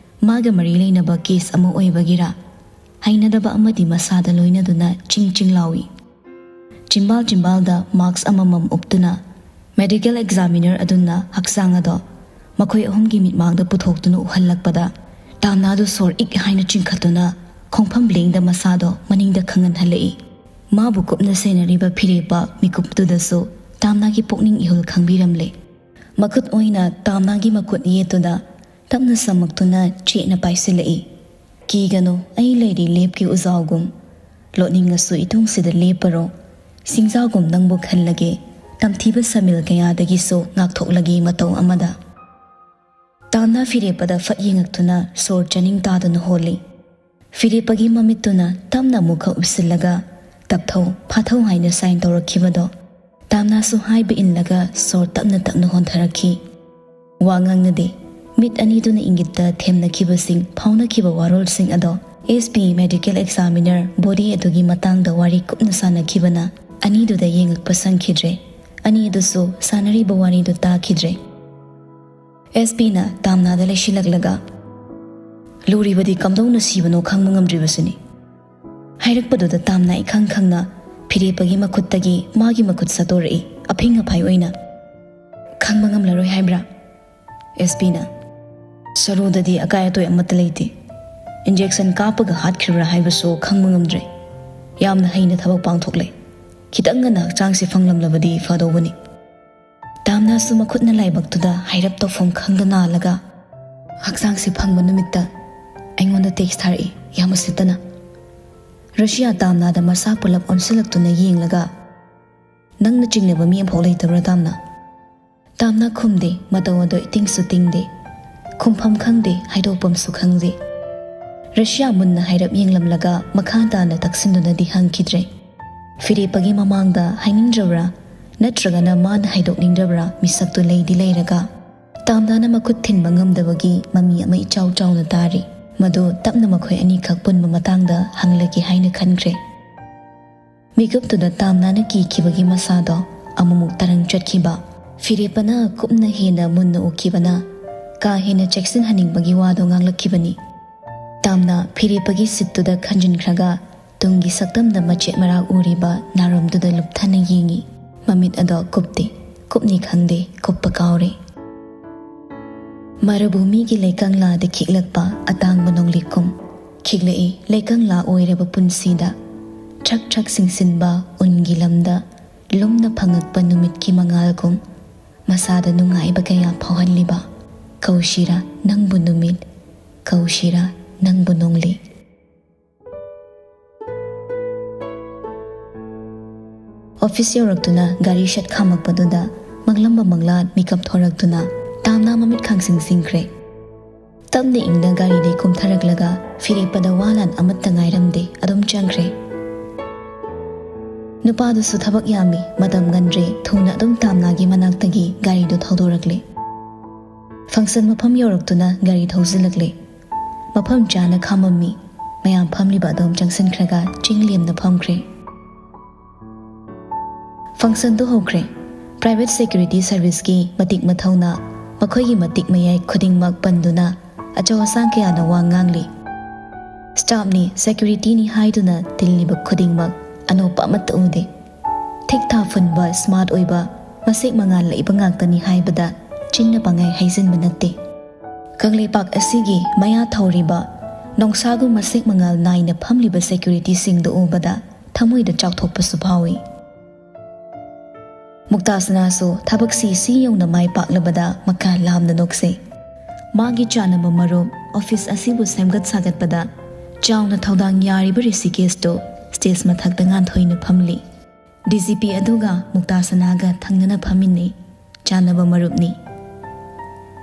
ꯃꯥꯒ ꯃꯔꯤ ꯂꯩꯅꯕ ꯀꯦꯁ ꯑꯃ ꯑꯣꯏꯕꯒꯤꯔꯥ, ꯍꯩꯅꯗꯕ ꯑꯃꯗꯤ ꯃꯁꯥꯗ ꯂꯣꯏꯅꯗꯨꯅ ꯆꯤꯡ ꯆꯤꯡ ꯂꯥꯎꯏ꯫ ꯆꯤꯝꯕꯥꯜ ꯆꯤꯝꯕꯥꯜꯗ ꯃꯥꯛꯁ ꯑꯃꯃꯝ ꯎꯞꯇꯨꯅ ꯃꯦꯗꯤꯀꯦꯜ ꯑꯦꯛꯖꯥꯃꯤꯅꯔ ꯑꯗꯨꯅ ꯍꯛꯆꯥꯡ ꯑꯗꯣ ꯃꯈꯣꯏ ꯑꯍꯨꯝꯒꯤ ꯃꯤꯠꯃꯥꯡꯗ ꯄꯨꯊꯣꯛꯇꯨꯅ ꯎꯍꯜꯂꯛꯄꯗ, ꯇꯥꯝꯅꯥꯗꯨ ꯁꯣꯔ ꯏꯛ ꯍꯥꯏꯅ ꯆꯤꯡꯈꯠꯇꯨꯅ ꯈꯣꯡꯐꯝ ꯂꯦꯡꯗ ꯃꯁꯥꯗꯣ ꯃꯅꯤꯡꯗ ꯈꯪꯍꯟꯍꯜꯂꯛꯏ꯫ ꯃꯥꯕꯨ ꯀꯨꯞꯅ ꯁꯦꯟꯅꯔꯤꯕ ꯐꯤꯔꯦꯞꯄ ꯃꯤꯀꯨꯞꯇꯨꯗꯁꯨ ꯇꯥꯝꯅꯥꯒꯤ ꯄꯨꯛꯅꯤꯡ ꯏꯍꯨꯜ ꯈꯪꯕꯤꯔꯝꯂꯦ꯫ ꯃꯈꯨꯠ ꯑꯣꯏꯅ ꯇꯥꯝꯅꯥꯒꯤ ꯃꯈꯨꯠ ꯌꯦꯠꯇꯨꯗ ꯇꯞꯅ ꯁꯝꯃꯛꯇꯨꯅ ꯆꯦꯠꯅ ꯄꯥꯏꯁꯤꯜꯂꯛꯏ꯫ "ꯀꯤꯒꯅꯨ, ꯑꯩ ꯂꯩꯔꯤ ꯂꯦꯞꯀꯤ ꯎꯖꯥꯎꯒꯨꯝ꯫ ꯂꯣꯠꯅꯤꯡꯉꯁꯨ ꯏꯇꯨꯡꯁꯤꯗ ꯂꯦꯞꯄꯔꯣ꯫ ꯁꯤꯡꯖꯥꯎꯒꯨꯝ ꯅꯪꯕꯨ ꯈꯜꯂꯒꯦ, ꯇꯝꯊꯤꯕ ꯁꯃꯤꯜ ꯀꯌꯥꯗꯒꯤꯁꯨ ꯉꯥꯛꯊꯣꯛꯂꯒꯦ ꯃꯇꯧ ꯑꯃꯗ"꯫ ꯇꯥꯝꯅꯥ ꯐꯤꯔꯦꯞꯄꯗ ꯐꯠ ꯌꯦꯡꯉꯛꯇꯨꯅ ꯁꯣꯔ ꯆꯥꯅꯤꯡ ꯇꯥꯗꯅ ꯍꯣꯜꯂꯤ꯫ ꯐꯤꯔꯦꯞꯄꯒꯤ ꯃꯃꯤꯠꯇꯨꯅ ꯇꯞꯅ ꯑꯃꯨꯛꯀ ꯎꯞꯁꯤꯜꯂꯒ "ꯇꯞꯊꯧ, ꯐꯥꯊꯧ" ꯍꯥꯏꯅ ꯁꯥꯏꯟ ꯇꯧꯔꯛꯈꯤꯕꯗꯣ, ꯇꯥꯝꯅꯥꯁꯨ ꯍꯥꯏꯕ ꯏꯜꯂꯒ ꯁꯣꯔ ꯇꯞꯅ ꯇꯞꯅ ꯍꯣꯟꯊꯔꯛꯈꯤ꯫ ꯋꯥ ꯉꯥꯡꯅꯗꯦ꯫ ꯃꯤꯠ ꯑꯅꯤꯗꯨꯅ ꯏꯪꯒꯤꯠꯇ ꯊꯦꯝꯅꯈꯤꯕꯁꯤꯡ, ꯐꯥꯎꯅꯈꯤꯕ ꯋꯥꯔꯣꯜꯁꯤꯡ ꯑꯗꯣ S P, medical examiner, body ꯑꯗꯨꯒꯤ ꯃꯇꯥꯡꯗ ꯋꯥꯔꯤ ꯀꯨꯞꯅ ꯁꯥꯟꯅꯈꯤꯕꯅ ꯑꯅꯤꯗꯨꯗ ꯌꯦꯡꯉꯛꯄ ꯁꯪꯈꯤꯗ꯭ꯔꯦ꯫ ꯑꯅꯤ ꯑꯗꯨꯁꯨ ꯁꯥꯟꯅꯔꯤꯕ ꯋꯥꯔꯤꯗꯨ ꯇꯥꯈꯤꯗ꯭ꯔꯦ꯫ ꯑꯦꯁ ꯄꯤꯅ ꯇꯥꯝꯅꯥꯗ ꯂꯩꯁꯤꯜꯂꯛꯂꯒ, "ꯂꯨꯔꯤꯕꯗꯤ ꯀꯝꯗꯧꯅ ꯁꯤꯕꯅꯣ ꯈꯪꯕ ꯉꯝꯗ꯭ꯔꯤꯕꯁꯤꯅꯤ"꯫ ꯍꯥꯏꯔꯛꯄꯗꯨꯗ ꯇꯥꯝꯅꯥ ꯏꯈꯪ ꯈꯪꯅ ꯐꯤꯔꯦꯞꯄꯒꯤ ꯃꯈꯨꯠꯇꯒꯤ ꯃꯥꯒꯤ ꯃꯈꯨꯠ ꯁꯠꯇꯣꯔꯛꯏ, ꯑꯐꯤꯡ ꯑꯐꯥꯏ ꯑꯣꯏꯅ꯫ "ꯈꯪꯕ ꯉꯝꯂꯔꯣꯏ ꯍꯥꯏꯕ꯭ꯔꯥ?" ꯑꯦꯁ ꯄꯤꯅ, "ꯁꯔꯨꯗꯗꯤ ꯑꯀꯥꯏ ꯑꯇꯣꯏ ꯑꯃꯠꯇ ꯂꯩꯇꯦ꯫ ꯏꯟꯖꯦꯛꯁꯟ ꯀꯥꯞꯄꯒ ꯍꯥꯠꯈ꯭ꯔꯤꯕ꯭ꯔꯥ ꯍꯥꯏꯕꯁꯨ ꯈꯪꯕ ꯉꯝꯗ꯭ꯔꯦ꯫ ꯌꯥꯝꯅ ꯍꯩꯅ ꯊꯕꯛ ꯄꯥꯡꯊꯣꯛꯂꯦ꯫ ꯈꯤꯇꯪ ꯉꯟꯅ ꯍꯛꯆꯥꯡꯁꯦ ꯐꯪꯂꯝꯂꯕꯗꯤ ꯐꯗꯧꯕꯅꯤ"꯫ ꯇꯥꯝꯅꯥꯁꯨ ꯃꯈꯨꯠꯅ ꯂꯥꯏꯕꯛꯇꯨꯗ ꯍꯥꯏꯔꯞ ꯇꯧꯐꯝ ꯈꯪꯗ ꯅꯥꯜꯂꯒ, "ꯍꯛꯆꯥꯡꯁꯦ ꯐꯪꯕ ꯅꯨꯃꯤꯠꯇ ꯑꯩꯉꯣꯟꯗ ꯇꯦꯛꯁ ꯊꯥꯔꯛꯏ, ꯌꯥꯝ ꯎꯁꯤꯠꯇꯅ"꯫ ꯔꯁꯤꯌꯥ ꯇꯥꯝꯅꯥꯗ ꯃꯁꯥ ꯄꯨꯂꯞ ꯑꯣꯟꯁꯤꯜꯂꯛꯇꯨꯅ ꯌꯦꯡꯂꯒ, "ꯅꯪꯅ ꯆꯤꯡꯅꯕ ꯃꯤ ꯑꯃꯐꯥꯎ ꯂꯩꯇꯕ꯭ꯔꯥ, ꯇꯥꯝꯅꯥ?" ꯇꯥꯝꯅꯥ ꯈꯨꯝꯗꯦ, ꯃꯇꯧ ꯑꯗꯨ ꯏꯇꯤꯡꯁꯨ ꯇꯤꯡꯗꯦ꯫ ꯈꯨꯝꯐꯝ ꯈꯪꯗꯦ, ꯍꯥꯏꯗꯣꯛꯐꯝꯁꯨ ꯈꯪꯗꯦ꯫ ꯔꯁꯤꯌꯥ ꯃꯨꯟꯅ ꯍꯥꯏꯔꯞ ꯌꯦꯡꯂꯝꯂꯒ ꯃꯈꯥ ꯇꯥꯅ ꯇꯛꯁꯤꯟꯗꯨꯅꯗꯤ ꯍꯪꯈꯤꯗ꯭ꯔꯦ꯫ ꯐꯤꯔꯦꯞꯄꯒꯤ ꯃꯃꯥꯡꯗ ꯍꯥꯏꯅꯤꯡꯗ꯭ꯔꯕ꯭ꯔꯥ, ꯅꯠꯇ꯭ꯔꯒꯅ ꯃꯥꯅ ꯍꯥꯏꯗꯣꯛꯅꯤꯡꯗ꯭ꯔꯕ꯭ꯔꯥ, ꯃꯤꯁꯛꯇꯨ ꯂꯩꯗꯤ ꯂꯩꯔꯒ ꯇꯥꯝꯅꯥꯅ ꯃꯈꯨꯠ ꯊꯤꯟꯕ ꯉꯝꯗꯕꯒꯤ ꯃꯃꯤ ꯑꯃ ꯏꯆꯥꯎ ꯆꯥꯎꯅ ꯇꯥꯔꯤ꯫ ꯃꯗꯨ ꯇꯞꯅ ꯃꯈꯣꯏ ꯑꯅꯤꯈꯛ ꯄꯨꯟꯕ ꯃꯇꯥꯡꯗ ꯍꯪꯂꯒꯦ ꯍꯥꯏꯅ ꯈꯟꯈ꯭ꯔꯦ꯫ ꯃꯤꯀꯨꯞꯇꯨꯗ ꯇꯥꯝꯅꯥꯅ ꯀꯤꯈꯤꯕꯒꯤ ꯃꯁꯥꯗꯣ ꯑꯃꯨꯛꯃꯨꯛ ꯇꯔꯪ ꯆꯠꯈꯤꯕ꯫ ꯐꯤꯔꯦꯞꯄꯅ ꯀꯨꯞꯅ ꯍꯦꯟꯅ ꯃꯨꯟꯅ ꯎꯈꯤꯕꯅ ꯀꯥ ꯍꯦꯟꯅ ꯆꯦꯛꯁꯤꯟꯍꯟꯅꯤꯡꯕꯒꯤ ꯋꯥꯗꯣ ꯉꯥꯡꯂꯛꯈꯤꯕꯅꯤ꯫ ꯇꯥꯝꯅꯥ ꯐꯤꯔꯦꯞꯄꯒꯤ ꯁꯤꯠꯇꯨꯗ ꯈꯟꯖꯤꯟꯈ꯭ꯔꯒ ꯇꯨꯡꯒꯤ ꯁꯛꯇꯝꯗ ꯃꯆꯦꯠ ꯃꯔꯥ ꯎꯔꯤꯕ ꯅꯥꯔꯣꯝꯗꯨꯗ ꯂꯨꯞꯊꯅ ꯌꯦꯡꯉꯤ꯫ ꯃꯃꯤꯠ ꯑꯗꯣ ꯀꯨꯞꯇꯦ, ꯀꯨꯞꯅꯤ ꯈꯪꯗꯦ, ꯀꯨꯞꯄ ꯀꯥꯎꯔꯦ꯫ ꯃꯔꯨꯚꯨꯃꯤꯒꯤ ꯂꯩꯀꯪꯂꯥꯗ ꯈꯤꯛꯂꯛꯄ ꯑꯇꯥꯡꯕ ꯅꯣꯡꯂꯤꯛꯀꯨꯝ ꯈꯤꯛꯂꯛꯏ ꯂꯩꯀꯪꯂꯥ ꯑꯣꯏꯔꯕ ꯄꯨꯟꯁꯤꯗ꯫ ꯊ꯭ꯔꯛ ꯊ꯭ꯔꯛ ꯁꯤꯡꯁꯤꯟꯕ ꯎꯟꯒꯤ ꯂꯝꯗ ꯂꯨꯝꯅ ꯐꯪꯉꯛꯄ ꯅꯨꯃꯤꯠꯀꯤ ꯃꯉꯥꯜꯒꯨꯝ ꯃꯁꯥꯗ ꯅꯨꯡꯉꯥꯏꯕ ꯀꯌꯥ ꯐꯥꯎꯍꯜꯂꯤꯕ꯫ ꯀꯧꯁꯤꯔꯥ ꯅꯪꯕꯨ ꯅꯨꯃꯤꯠ, ꯀꯧꯁꯤꯔꯥ ꯅꯪꯕꯨ ꯅꯣꯡꯂꯤꯛ꯫ ꯑꯣꯐꯤꯁ ꯌꯧꯔꯛꯇꯨꯅ ꯒꯥꯔꯤ ꯁꯠ ꯈꯥꯝꯃꯛꯄꯗꯨꯗ ꯃꯪꯂꯝꯕ ꯃꯪꯂꯥꯟ ꯃꯤꯀꯞ ꯊꯣꯔꯛꯇꯨꯅ ꯇꯥꯝꯅꯥ ꯃꯃꯤꯠ ꯈꯥꯡꯁꯤꯡ ꯁꯤꯡꯈ꯭ꯔꯦ꯫ ꯇꯞꯅ ꯏꯪꯅ ꯒꯥꯔꯤꯗꯩ ꯀꯨꯝꯊꯔꯛꯂꯒ ꯐꯤꯔꯦꯞꯄꯗ ꯋꯥ ꯂꯥꯟ ꯑꯃꯠꯇ ꯉꯥꯏꯔꯝꯗꯦ, ꯑꯗꯨꯝ ꯆꯪꯈ꯭ꯔꯦ꯫ ꯅꯨꯄꯥꯗꯨꯁꯨ ꯊꯕꯛ ꯌꯥꯝꯃꯤ, ꯃꯇꯝ ꯉꯟꯗ꯭ꯔꯦ, ꯊꯨꯅ ꯑꯗꯨꯝ ꯇꯥꯝꯅꯥꯒꯤ ꯃꯅꯥꯛꯇꯒꯤ ꯒꯥꯔꯤꯗꯨ ꯊꯧꯗꯣꯔꯛꯂꯦ꯫ ꯐꯪꯁꯟ ꯃꯐꯝ ꯌꯧꯔꯛꯇꯨꯅ ꯒꯥꯔꯤ ꯊꯧꯖꯤꯜꯂꯛꯂꯦ꯫ ꯃꯐꯝ ꯆꯥꯅ ꯈꯥꯝꯃꯝꯃꯤ꯫ ꯃꯌꯥꯝ ꯐꯝꯂꯤꯕ ꯑꯗꯣꯝ ꯆꯪꯁꯤꯟꯈ꯭ꯔꯒ ꯆꯤꯡ ꯂꯦꯝꯅ ꯐꯝꯈ꯭ꯔꯦ꯫ ꯐꯪꯁꯟꯗꯨ ꯍꯧꯈ꯭ꯔꯦ꯫ ꯄ꯭ꯔꯥꯏꯚꯦꯠ ꯁꯦꯀ꯭ꯌꯨꯔꯤꯇꯤ ꯁꯔꯚꯤꯁꯀꯤ ꯃꯇꯤꯛ ꯃꯊꯧꯅ ꯃꯈꯣꯏꯒꯤ ꯃꯇꯤꯛ ꯃꯌꯥꯏ ꯈꯨꯗꯤꯡꯃꯛ ꯄꯟꯗꯨꯅ ꯑꯆꯧ ꯑꯁꯥꯡ ꯀꯌꯥꯅ ꯋꯥ ꯉꯥꯡꯂꯤ꯫ ꯁ꯭ꯇꯥꯐꯅꯤ, ꯁꯦꯀ꯭ꯌꯨꯔꯤꯇꯤꯅꯤ ꯍꯥꯏꯗꯨꯅ ꯇꯤꯜꯂꯤꯕ ꯈꯨꯗꯤꯡꯃꯛ ꯑꯅꯣꯞꯄ ꯑꯃꯠꯇ ꯎꯗꯦ꯫ ꯊꯤꯛ ꯊꯥ ꯐꯨꯟꯕ, ꯁ꯭ꯃꯥꯔꯠ ꯑꯣꯏꯕ, ꯃꯁꯦꯛ ꯃꯉꯥꯜ ꯂꯛꯏꯕ ꯉꯥꯛꯇꯅꯤ ꯍꯥꯏꯕꯗ ꯆꯤꯟꯅ ꯄꯪꯍꯥꯏ ꯍꯥꯏꯖꯤꯟꯕ ꯅꯠꯇꯦ꯫ ꯀꯪꯂꯩꯄꯥꯛ ꯑꯁꯤꯒꯤ ꯃꯌꯥ ꯊꯧꯔꯤꯕ, ꯅꯣꯡꯁꯥꯒꯨꯝ ꯃꯁꯦꯛ ꯃꯉꯥꯜ ꯅꯥꯏꯅ ꯐꯝꯂꯤꯕ ꯁꯦꯀ꯭ꯌꯨꯔꯤꯇꯤꯁꯤꯡꯗꯨ ꯎꯕꯗ ꯊꯃꯣꯏꯗ ꯆꯥꯎꯊꯣꯛꯄꯁꯨ ꯐꯥꯎꯏ꯫ ꯃꯨꯛꯇꯥꯁꯅꯥꯁꯨ ꯊꯕꯛꯁꯤ ꯁꯤ ꯌꯧꯅ ꯃꯥꯏ ꯄꯥꯛꯂꯕꯗ ꯃꯀꯥ ꯂꯥꯝꯅ ꯅꯣꯛꯆꯩ꯫ ꯃꯥꯒꯤ ꯆꯥꯟꯅꯕ ꯃꯔꯨꯞ, ꯑꯣꯐꯤꯁ ꯑꯁꯤꯕꯨ ꯁꯦꯝꯒꯠ ꯁꯥꯒꯠꯄꯗ ꯆꯥꯎꯅ ꯊꯧꯗꯥꯡ ꯌꯥꯔꯤꯕ ꯔꯤꯁꯤꯀꯦꯁꯇꯨ ꯁ꯭ꯇꯦꯖ ꯃꯊꯛꯇ ꯉꯥꯟꯊꯣꯏꯅ ꯐꯝꯂꯤ꯫ ꯗꯤ ꯖꯤ ꯄꯤ ꯑꯗꯨꯒ ꯃꯨꯛꯇꯥꯁꯅꯥꯒ ꯊꯪꯅꯅ ꯐꯝꯃꯤꯟꯅꯩ꯫ ꯆꯥꯟꯅꯕ ꯃꯔꯨꯞꯅꯤ꯫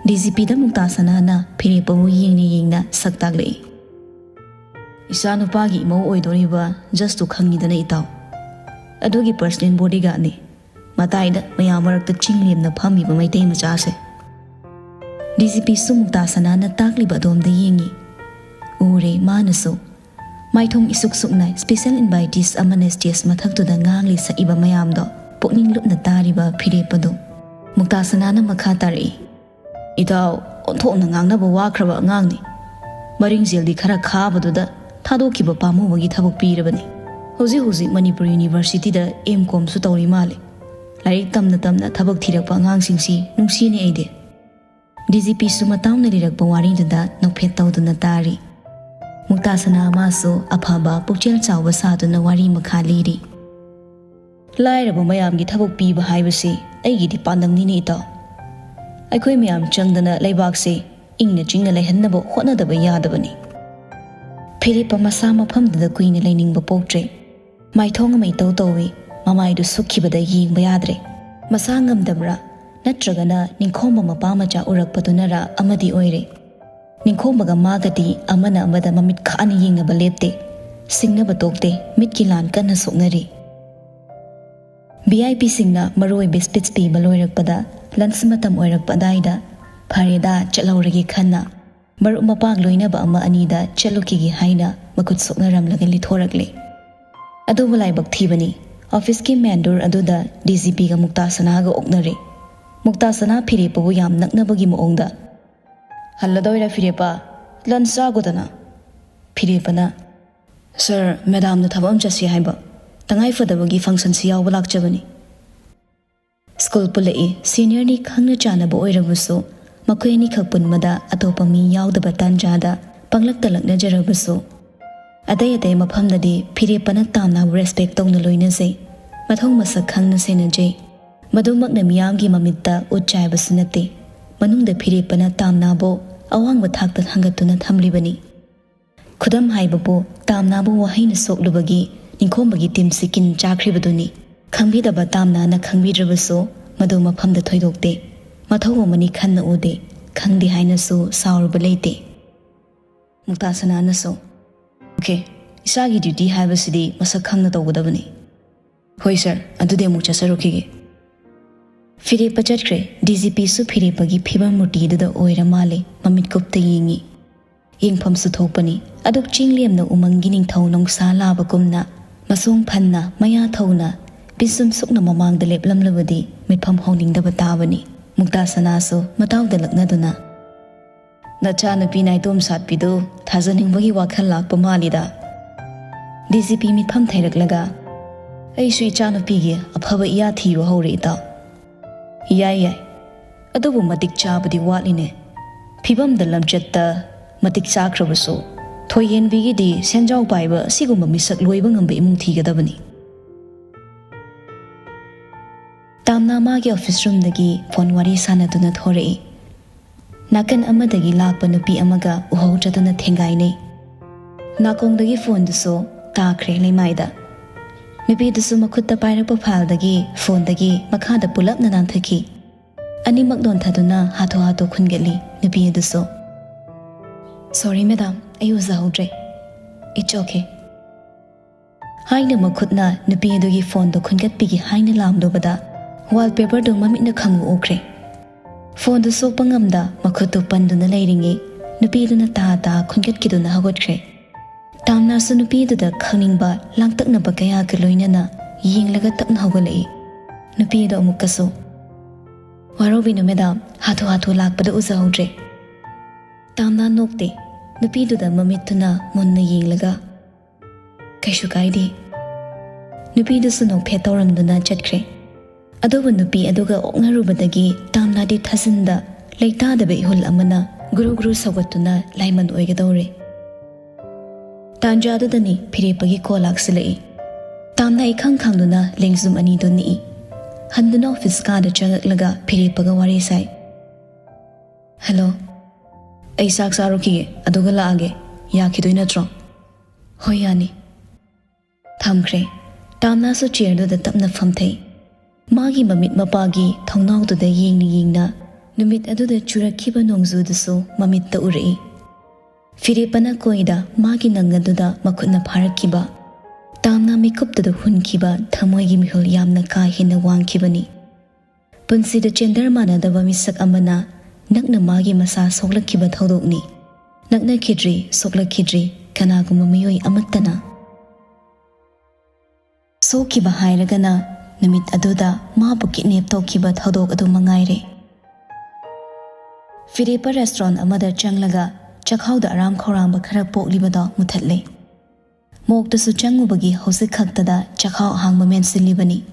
ꯗꯤ ꯖꯤ ꯄꯤꯗ ꯃꯨꯛꯇꯥꯁꯅꯥꯅ ꯐꯤꯔꯦꯞꯄꯕꯨ ꯌꯦꯡꯅ ꯌꯦꯡꯅ ꯁꯛ ꯇꯥꯛꯂꯛꯏ꯫ ꯏꯆꯥꯅꯨꯄꯥꯒꯤ ꯏꯃꯧ ꯑꯣꯏꯗꯣꯔꯤꯕ ꯖꯁꯇꯨ ꯈꯪꯉꯤꯗꯅ ꯏꯇꯥꯎ꯫ ꯑꯗꯨꯒꯤ ꯄꯔꯁꯅꯦꯜ ꯕꯣꯗꯤꯒꯥꯔꯗꯅꯤ꯫ ꯃꯇꯥꯏꯗ ꯃꯌꯥꯝ ꯃꯔꯛꯇ ꯆꯤꯡ ꯂꯦꯝꯅ ꯐꯝꯃꯤꯕ ꯃꯩꯇꯩ ꯃꯆꯥꯁꯦ꯫ ꯗꯤ ꯖꯤ ꯄꯤꯁꯨ ꯃꯨꯛꯇꯥꯁꯅꯥꯅ ꯇꯥꯛꯂꯤꯕ ꯑꯗꯣꯝꯗ ꯌꯦꯡꯉꯤ꯫ ꯎꯔꯦ ꯃꯥꯅꯁꯨ꯫ ꯃꯥꯏꯊꯣꯡ ꯏꯁꯨꯛ ꯁꯨꯛꯅ special invitees ꯑꯃꯅ stage ꯃꯊꯛꯇꯨꯗ ꯉꯥꯡꯂꯤ ꯁꯛꯏꯕ ꯃꯌꯥꯝꯗꯣ ꯄꯨꯛꯅꯤꯡ ꯂꯨꯞꯅ ꯇꯥꯔꯤꯕ ꯐꯤꯔꯦꯞꯄꯗꯨ꯫ ꯃꯨꯛꯇꯥꯁꯅꯥꯅ ꯃꯈꯥ ꯇꯥꯔꯛꯏ, "ꯏꯇꯥꯎ, ꯑꯣꯟꯊꯣꯛꯅ ꯉꯥꯡꯅꯕ ꯋꯥꯈ꯭ꯔꯕ ꯑꯉꯥꯡꯅꯤ꯫ ꯃꯔꯤꯡꯖꯦꯜꯗꯤ ꯈꯔ ꯈꯥꯕꯗꯨꯗ ꯊꯥꯗꯣꯛꯈꯤꯕ ꯄꯥꯝꯃꯨꯕꯒꯤ ꯊꯕꯛ ꯄꯤꯔꯕꯅꯤ꯫ ꯍꯧꯖꯤꯛ ꯍꯧꯖꯤꯛ ꯃꯅꯤꯄꯨꯔ ꯌꯨꯅꯤꯚꯔꯁꯤꯇꯤꯗ ꯑꯦꯝ ꯀꯣꯝꯁꯨ ꯇꯧꯔꯤ ꯃꯥꯜꯂꯦ꯫ ꯂꯥꯏꯔꯤꯛ ꯇꯝꯅ ꯇꯝꯅ ꯊꯕꯛ ꯊꯤꯔꯛꯄ ꯑꯉꯥꯡꯁꯤꯡꯁꯤ ꯅꯨꯡꯁꯤꯅꯦ ꯑꯩꯗꯤ"꯫ ꯗꯤ ꯖꯤ ꯄꯤꯁꯨ ꯃꯇꯥꯎꯅ ꯂꯤꯔꯛꯄ ꯋꯥꯔꯤꯗꯨꯗ ꯅꯣꯛꯐꯦꯠ ꯇꯧꯗꯨꯅ ꯇꯥꯔꯤ꯫ ꯃꯨꯛꯇꯥꯁꯅꯥ ꯃꯥꯁꯨ ꯑꯐꯕ ꯄꯨꯛꯆꯦꯜ ꯆꯥꯎꯕ ꯁꯥꯗꯨꯅ ꯋꯥꯔꯤ ꯃꯈꯥ ꯂꯤꯔꯤ꯫ "ꯂꯥꯏꯔꯕ ꯃꯌꯥꯝꯒꯤ ꯊꯕꯛ ꯄꯤꯕ ꯍꯥꯏꯕꯁꯤ ꯑꯩꯒꯤꯗꯤ ꯄꯥꯟꯗꯝꯅꯤꯅꯦ ꯏꯇꯥꯎ꯫ ꯑꯩꯈꯣꯏ ꯃꯌꯥꯝ ꯆꯪꯗꯅ ꯂꯩꯕꯥꯛꯁꯦ ꯏꯪꯅ ꯆꯤꯡꯅ ꯂꯩꯍꯟꯅꯕ ꯍꯣꯠꯅꯗꯕ ꯌꯥꯗꯕꯅꯤ"꯫ ꯐꯤꯔꯦꯞꯄ ꯃꯁꯥ ꯃꯐꯝꯗꯨꯗ ꯀꯨꯏꯅ ꯂꯩꯅꯤꯡꯕ ꯄꯣꯛꯇ꯭ꯔꯦ꯫ ꯃꯥꯏꯊꯣꯡ ꯑꯃ ꯏꯇꯧ ꯇꯧꯏ, ꯃꯃꯥꯏꯗꯨ ꯁꯨꯛꯈꯤꯕꯗ ꯌꯦꯡꯕ ꯌꯥꯗ꯭ꯔꯦ꯫ ꯃꯁꯥ ꯉꯝꯗꯕ꯭ꯔꯥ, ꯅꯠꯇ꯭ꯔꯒꯅ ꯅꯤꯡꯈꯣꯝꯕ ꯃꯄꯥ ꯃꯆꯥ ꯎꯔꯛꯄꯗꯨꯅꯔ ꯑꯃꯗꯤ ꯑꯣꯏꯔꯦ꯫ ꯅꯤꯡꯈꯣꯝꯕꯒ ꯃꯥꯒꯗꯤ ꯑꯃꯅ ꯑꯃꯗ ꯃꯃꯤꯠ ꯈꯥꯅ ꯌꯦꯡꯅꯕ ꯂꯦꯞꯇꯦ꯫ ꯁꯤꯡꯅꯕ ꯇꯣꯛꯇꯦ, ꯃꯤꯠꯀꯤ ꯂꯥꯟ ꯀꯟꯅ ꯁꯣꯛꯅꯔꯤ꯫ ꯚꯤ ꯑꯥꯏ ꯄꯤꯁꯤꯡꯅ ꯃꯔꯨꯑꯣꯏꯕ speech ꯄꯤꯕ ꯂꯣꯏꯔꯛꯄꯗ lunch ꯃꯇꯝ ꯑꯣꯏꯔꯛꯄ ꯑꯗꯥꯏꯗ, "ꯐꯔꯦꯗ, ꯆꯠꯍꯧꯔꯒꯦ" ꯈꯟꯅ ꯃꯔꯨꯞ ꯃꯄꯥꯡ ꯂꯣꯏꯅꯕ ꯑꯃ ꯑꯅꯤꯗ ꯆꯠꯂꯨꯈꯤꯒꯦ ꯍꯥꯏꯅ ꯃꯈꯨꯠ ꯁꯣꯛꯅꯔꯝꯂꯒ ꯂꯤꯊꯣꯔꯛꯂꯦ꯫ ꯑꯗꯨꯕꯨ ꯂꯥꯏꯕꯛ ꯊꯤꯕꯅꯤ, ꯑꯣꯐꯤꯁꯀꯤ main door ꯑꯗꯨꯗ ꯗꯤ ꯖꯤ ꯄꯤꯒ ꯃꯨꯛꯇꯥꯁꯅꯥꯒ ꯑꯣꯛꯅꯔꯦ꯫ ꯃꯨꯛꯇꯥꯁꯅꯥ ꯐꯤꯔꯦꯞꯄꯕꯨ ꯌꯥꯝ ꯅꯛꯅꯕꯒꯤ ꯃꯑꯣꯡꯗ, "ꯍꯜꯂꯗꯣꯏꯔꯥ ꯐꯤꯔꯦꯞꯄ? Lunch ꯆꯥꯒꯣꯗꯅ"꯫ ꯐꯤꯔꯦꯞꯄꯅ, "ꯁꯥꯔ, ꯃꯦꯗꯥꯝꯅ ꯊꯕꯛ ꯑꯃ ꯆꯠꯁꯤ ꯍꯥꯏꯕ, ꯇꯉꯥꯏ ꯐꯗꯕꯒꯤ functionꯁꯤ ꯌꯥꯎꯕ ꯂꯥꯛꯆꯕꯅꯤ"꯫ ꯁ꯭ꯀꯨꯜ ꯄꯨꯜꯂꯛꯏ, seniorꯅꯤ ꯈꯪꯅ ꯆꯥꯟꯅꯕ ꯑꯣꯏꯔꯕꯁꯨ, ꯃꯈꯣꯏ ꯑꯅꯤꯈꯛ ꯄꯨꯟꯕꯗ ꯑꯇꯣꯞꯄ ꯃꯤ ꯌꯥꯎꯗꯕ ꯇꯥꯟꯖꯥꯗ ꯄꯪꯂꯛꯇ ꯂꯛꯅꯖꯔꯕꯁꯨ, ꯑꯇꯩ ꯑꯇꯩ ꯃꯐꯝꯗꯗꯤ ꯐꯤꯔꯦꯞꯄꯅ ꯇꯥꯝꯅꯥꯕꯨ respect ꯇꯧꯅ ꯂꯣꯏꯅꯖꯩ, ꯃꯊꯧ ꯃꯁꯛ ꯈꯪꯅ ꯁꯦꯟꯅꯖꯩ꯫ ꯃꯗꯨꯃꯛꯅ ꯃꯤꯌꯥꯝꯒꯤ ꯃꯃꯤꯠꯇ ꯎꯠ ꯆꯥꯏꯕꯁꯨ ꯅꯠꯇꯦ, ꯃꯅꯨꯡꯗ ꯐꯤꯔꯦꯞꯄꯅ ꯇꯥꯝꯅꯥꯕꯨ ꯑꯋꯥꯡꯕ ꯊꯥꯛꯇ ꯊꯥꯡꯒꯠꯇꯨꯅ ꯊꯝꯂꯤꯕꯅꯤ꯫ ꯈꯨꯗꯝ ꯍꯥꯏꯕꯕꯨ, ꯇꯥꯝꯅꯥꯕꯨ ꯋꯥꯍꯩꯅ ꯁꯣꯛꯂꯨꯕꯒꯤ ꯅꯤꯡꯈꯣꯝꯕꯒꯤ ꯇꯤꯝꯁꯤ ꯀꯤꯟ ꯆꯥꯈ꯭ꯔꯤꯕꯗꯨꯅꯤ꯫ ꯈꯪꯕꯤꯗꯕ ꯇꯥꯝꯅꯥꯅ ꯈꯪꯕꯤꯗ꯭ꯔꯕꯁꯨ, ꯃꯗꯨ ꯃꯐꯝꯗ ꯊꯣꯏꯗꯣꯛꯇꯦ꯫ ꯃꯊꯧ ꯑꯃꯅꯤ ꯈꯟꯅ ꯎꯗꯦ꯫ ꯈꯪꯗꯦ ꯍꯥꯏꯅꯁꯨ ꯁꯥꯎꯔꯨꯕ ꯂꯩꯇꯦ꯫ ꯃꯨꯛꯇꯥꯁꯅꯥꯅꯁꯨ, "ꯑꯣꯀꯦ, ꯏꯁꯥꯒꯤ duty ꯍꯥꯏꯕꯁꯤꯗꯤ ꯃꯁꯛ ꯈꯪꯅ ꯇꯧꯒꯗꯕꯅꯤ"꯫ "ꯍꯣꯏ ꯁꯥꯔ, ꯑꯗꯨꯗꯤ ꯑꯃꯨꯛ ꯆꯠꯆꯔꯨꯈꯤꯒꯦ"꯫ ꯐꯤꯔꯦꯞꯄ ꯆꯠꯈ꯭ꯔꯦ꯫ ꯗꯤ ꯖꯤ ꯄꯤꯁꯨ ꯐꯤꯔꯦꯞꯄꯒꯤ ꯐꯤꯕꯝ ꯃꯨꯔꯇꯤꯗꯨꯗ ꯑꯣꯏꯔ ꯃꯥꯜꯂꯦ, ꯃꯃꯤꯠ ꯀꯨꯞꯇ ꯌꯦꯡꯉꯤ꯫ ꯌꯦꯡꯐꯝꯁꯨ ꯊꯣꯛꯄꯅꯤ꯫ ꯑꯗꯨꯛ ꯆꯤꯡꯂꯦꯝꯅ ꯎꯃꯪꯒꯤ ꯅꯤꯡꯊꯧ ꯅꯣꯡꯁꯥ ꯂꯥꯕꯒꯨꯝꯅ ꯃꯁꯣꯡ ꯐꯟꯅ ꯃꯌꯥ ꯊꯧꯅ ꯄꯤꯁꯨꯝ ꯁꯨꯛꯅ ꯃꯃꯥꯡꯗ ꯂꯦꯞꯂꯝꯂꯕꯗꯤ ꯃꯤꯠꯐꯝ ꯍꯧꯅꯤꯡꯗꯕ ꯇꯥꯕꯅꯤ꯫ ꯃꯨꯛꯇꯥ ꯁꯅꯥꯁꯨ ꯃꯇꯥꯎꯗ ꯂꯛꯅꯗꯨꯅ, "ꯅꯆꯥꯅꯨꯄꯤ ꯅꯥꯏꯇꯣꯝ ꯁꯥꯠꯄꯤꯗꯨ ꯊꯥꯖꯅꯤꯡꯕꯒꯤ ꯋꯥꯈꯜ ꯂꯥꯛꯄ ꯃꯥꯜꯂꯤꯗ꯫" ꯗꯤ ꯖꯤ ꯄꯤ ꯃꯤꯠꯐꯝ ꯊꯩꯔꯛꯂꯒ, "ꯑꯩꯁꯨ ꯏꯆꯥꯅꯨꯄꯤꯒꯤ ꯑꯐꯕ ꯏꯌꯥ ꯊꯤꯕ ꯍꯧꯔꯦ, ꯏꯇꯥꯎ꯫" "ꯌꯥꯏ, ꯌꯥꯏ꯫ ꯑꯗꯨꯕꯨ ꯃꯇꯤꯛ ꯆꯥꯕꯗꯤ ꯋꯥꯠꯂꯤꯅꯦ꯫ ꯐꯤꯕꯝꯗ ꯂꯝꯆꯠꯇ ꯃꯇꯤꯛ ꯆꯥꯈ꯭ꯔꯕꯁꯨ, ꯊꯣꯏꯍꯦꯟꯕꯤꯒꯤꯗꯤ ꯁꯦꯟꯖꯥꯎ ꯄꯥꯏꯕ ꯑꯁꯤꯒꯨꯝꯕ ꯃꯤꯁꯛ ꯂꯣꯏꯕ ꯉꯝꯕ ꯏꯃꯨꯡ ꯊꯤꯒꯗꯕꯅꯤ꯫" ꯇꯥꯝꯅꯥ ꯃꯥꯒꯤ ꯑꯣꯐꯤꯁ ꯔꯨꯝꯗꯒꯤ ꯐꯣꯟ ꯋꯥꯔꯤ ꯁꯥꯟꯅꯗꯨꯅ ꯊꯣꯔꯛꯏ꯫ ꯅꯥꯀꯟ ꯑꯃꯗꯒꯤ ꯂꯥꯛꯄ ꯅꯨꯄꯤ ꯑꯃꯒ ꯎꯍꯧꯗ꯭ꯔꯗꯨꯅ ꯊꯦꯡꯒꯥꯏꯅꯩ꯫ ꯅꯥꯀꯣꯡꯗꯒꯤ ꯐꯣꯟꯗꯨꯁꯨ ꯇꯥꯈ꯭ꯔꯦ ꯂꯩꯃꯥꯏꯗ꯫ ꯅꯨꯄꯤꯗꯨꯁꯨ ꯃꯈꯨꯠꯇ ꯄꯥꯏꯔꯛꯄ ꯐꯥꯏꯜꯗꯒꯤ, ꯐꯣꯟꯗꯒꯤ ꯃꯈꯥꯗ ꯄꯨꯂꯞꯅ ꯅꯥꯟꯊꯈꯤ꯫ ꯑꯅꯤꯃꯛ ꯅꯣꯟꯊꯗꯨꯅ ꯍꯥꯊꯨ ꯍꯥꯊꯨ ꯈꯨꯟꯒꯠꯂꯤ ꯅꯨꯄꯤ ꯑꯗꯨꯁꯨ꯫ "Sorry madam, ꯑꯩ ꯎꯖꯍꯧꯗ꯭ꯔꯦ꯫" "It's okay." ꯍꯥꯏꯅ ꯃꯈꯨꯠꯅ ꯅꯨꯄꯤ ꯑꯗꯨꯒꯤ ꯐꯣꯟꯗꯨ ꯈꯨꯟꯒꯠꯄꯤꯒꯦ ꯍꯥꯏꯅ ꯂꯥꯝꯂꯨꯕꯗ, ꯋꯥꯜꯄꯦꯄꯔꯗꯨ ꯃꯃꯤꯠꯅ ꯈꯪꯎ ꯎꯈ꯭ꯔꯦ꯫ ꯐꯣꯟꯗꯨ ꯁꯣꯛꯄ ꯉꯝꯗ ꯃꯈꯨꯠꯇꯨ ꯄꯟꯗꯨꯅ ꯂꯩꯔꯤꯉꯩ, ꯅꯨꯄꯤꯗꯨꯅ ꯇꯥ ꯇꯥ ꯈꯨꯟꯒꯠꯈꯤꯗꯨꯅ ꯍꯧꯒꯠꯈ꯭ꯔꯦ꯫ ꯇꯥꯝꯅꯥꯁꯨ ꯅꯨꯄꯤꯗꯨꯗ ꯈꯪꯅꯤꯡꯕ ꯂꯥꯡꯇꯛꯅꯕ ꯀꯌꯥꯒ ꯂꯣꯏꯅꯅ ꯌꯦꯡꯂꯒ ꯇꯞꯅ ꯍꯧꯒꯠꯂꯛꯏ꯫ ꯅꯨꯄꯤꯗꯨ ꯑꯃꯨꯛꯀꯁꯨ, "ꯋꯥꯔꯧꯕꯤꯅꯨ ꯃꯦꯗꯥꯝ, ꯍꯥꯊꯨ ꯍꯥꯊꯨ ꯂꯥꯛꯄꯗ ꯎꯖꯍꯧꯗ꯭ꯔꯦ꯫" ꯇꯥꯝꯅꯥ ꯅꯣꯛꯇꯦ꯫ ꯅꯨꯄꯤꯗꯨꯗ ꯃꯃꯤꯠꯇꯨꯅ ꯃꯨꯟꯅ ꯌꯦꯡꯂꯒ, "ꯀꯩꯁꯨ ꯀꯥꯏꯗꯦ꯫" ꯅꯨꯄꯤꯗꯨꯁꯨ ꯅꯣꯛꯐꯦꯠ ꯇꯧꯔꯝꯗꯨꯅ ꯆꯠꯈ꯭ꯔꯦ꯫ ꯑꯗꯨꯕꯨ ꯅꯨꯄꯤ ꯑꯗꯨꯒ ꯑꯣꯛꯅꯔꯨꯕꯗꯒꯤ ꯇꯥꯝꯅꯥꯗꯤ ꯊꯥꯖꯤꯟꯗ ꯂꯩꯇꯥꯗꯕ ꯏꯍꯨꯜ ꯑꯃꯅ ꯒꯨꯔꯨ ꯒꯨꯔꯨ ꯁꯧꯒꯠꯇꯨꯅ ꯂꯥꯏꯃꯟ ꯑꯣꯏꯒꯗꯧꯔꯦ꯫ ꯇꯥꯟꯖꯥꯗꯨꯗꯅꯤ ꯐꯤꯔꯦꯞꯄꯒꯤ ꯀꯣꯜ ꯂꯥꯛꯁꯤꯜꯂꯛꯏ꯫ ꯇꯥꯝꯅꯥ ꯏꯈꯪ ꯈꯪꯗꯨꯅ ꯂꯦꯡꯖꯨꯝ ꯑꯅꯤꯗꯨ ꯅꯤꯛꯏ꯫ ꯍꯟꯗꯨꯅ ꯑꯣꯐꯤꯁ ꯀꯥꯗ ꯆꯪꯉꯛꯂꯒ ꯐꯤꯔꯦꯞꯄꯒ ꯋꯥꯔꯤ ꯁꯥꯏ꯫ "ꯍꯜꯂꯣ꯫ ꯑꯩ ꯆꯥꯛ ꯆꯥꯔꯨꯈꯤꯒꯦ, ꯑꯗꯨꯒ ꯂꯥꯛꯑꯒꯦ꯫ ꯌꯥꯈꯤꯗꯣꯏ ꯅꯠꯇ꯭ꯔꯣ?" "ꯍꯣꯏ, ꯌꯥꯅꯤ꯫" ꯊꯝꯈ꯭ꯔꯦ꯫ ꯇꯥꯝꯅꯥꯁꯨ ꯆꯤꯌꯔꯗꯨꯗ ꯇꯞꯅ ꯐꯝꯊꯩ꯫ ꯃꯥꯒꯤ ꯃꯃꯤꯠ ꯃꯄꯥꯒꯤ ꯊꯣꯡꯅꯥꯎꯗꯨꯗ ꯌꯦꯡꯅ ꯌꯦꯡꯅ ꯅꯨꯃꯤꯠ ꯑꯗꯨꯗ ꯆꯨꯔꯛꯈꯤꯕ ꯅꯣꯡꯖꯨꯗꯨꯁꯨ ꯃꯃꯤꯠꯇ ꯎꯔꯛꯏ꯫ ꯐꯤꯔꯦꯞꯄꯅ ꯀꯣꯏꯗ ꯃꯥꯒꯤ ꯅꯪ ꯑꯗꯨꯗ ꯃꯈꯨꯠꯅ ꯐꯥꯔꯛꯈꯤꯕ꯫ ꯇꯥꯝꯅꯥ ꯃꯤꯀꯨꯞꯇꯨꯗ ꯍꯨꯟꯈꯤꯕ ꯊꯃꯣꯏꯒꯤ ꯃꯤꯍꯨꯜ ꯌꯥꯝꯅ ꯀꯥ ꯍꯦꯟꯅ ꯋꯥꯡꯈꯤꯕꯅꯤ꯫ ꯄꯨꯟꯁꯤꯗ ꯆꯦꯟꯗꯔ ꯃꯥꯟꯅꯗꯕ ꯃꯤꯁꯛ ꯑꯃꯅ ꯅꯛꯅ ꯃꯥꯒꯤ ꯃꯁꯥ ꯁꯣꯛꯂꯛꯈꯤꯕ ꯊꯧꯗꯣꯛꯅꯤ꯫ ꯅꯛꯅꯈꯤꯗ꯭ꯔꯤ, ꯁꯣꯛꯂꯛꯈꯤꯗ꯭ꯔꯤ ꯀꯅꯥꯒꯨꯝꯕ ꯃꯤꯑꯣꯏ ꯑꯃꯠꯇꯅ꯫ ꯁꯣꯛꯈꯤꯕ ꯍꯥꯏꯔꯒꯅ ꯅꯨꯃꯤꯠ ꯑꯗꯨꯗ ꯃꯥꯕꯨ ꯀꯤꯗꯅꯦꯞ ꯇꯧꯈꯤꯕ ꯊꯧꯗꯣꯛ ꯑꯗꯨ ꯃꯉꯥꯏꯔꯦ꯫ ꯐꯤꯔꯦꯞꯄ ꯔꯦꯁꯇꯨꯔꯦꯟ ꯑꯃꯗ ꯆꯪꯂꯒ ꯆꯈꯥꯎꯗ ꯑꯔꯥꯝ ꯈꯧꯔꯥꯡꯕ ꯈꯔ ꯄꯣꯛꯂꯤꯕꯗꯣ ꯃꯨꯊꯠꯂꯦ꯫ ꯃꯣꯛꯇꯁꯨ ꯆꯪꯉꯨꯕꯒꯤ ꯍꯧꯖꯤꯛ ꯈꯛꯇꯗ ꯆꯈꯥꯎ ꯑꯍꯥꯡꯕ ꯃꯦꯟꯁꯤꯜꯂꯤꯕꯅꯤ꯫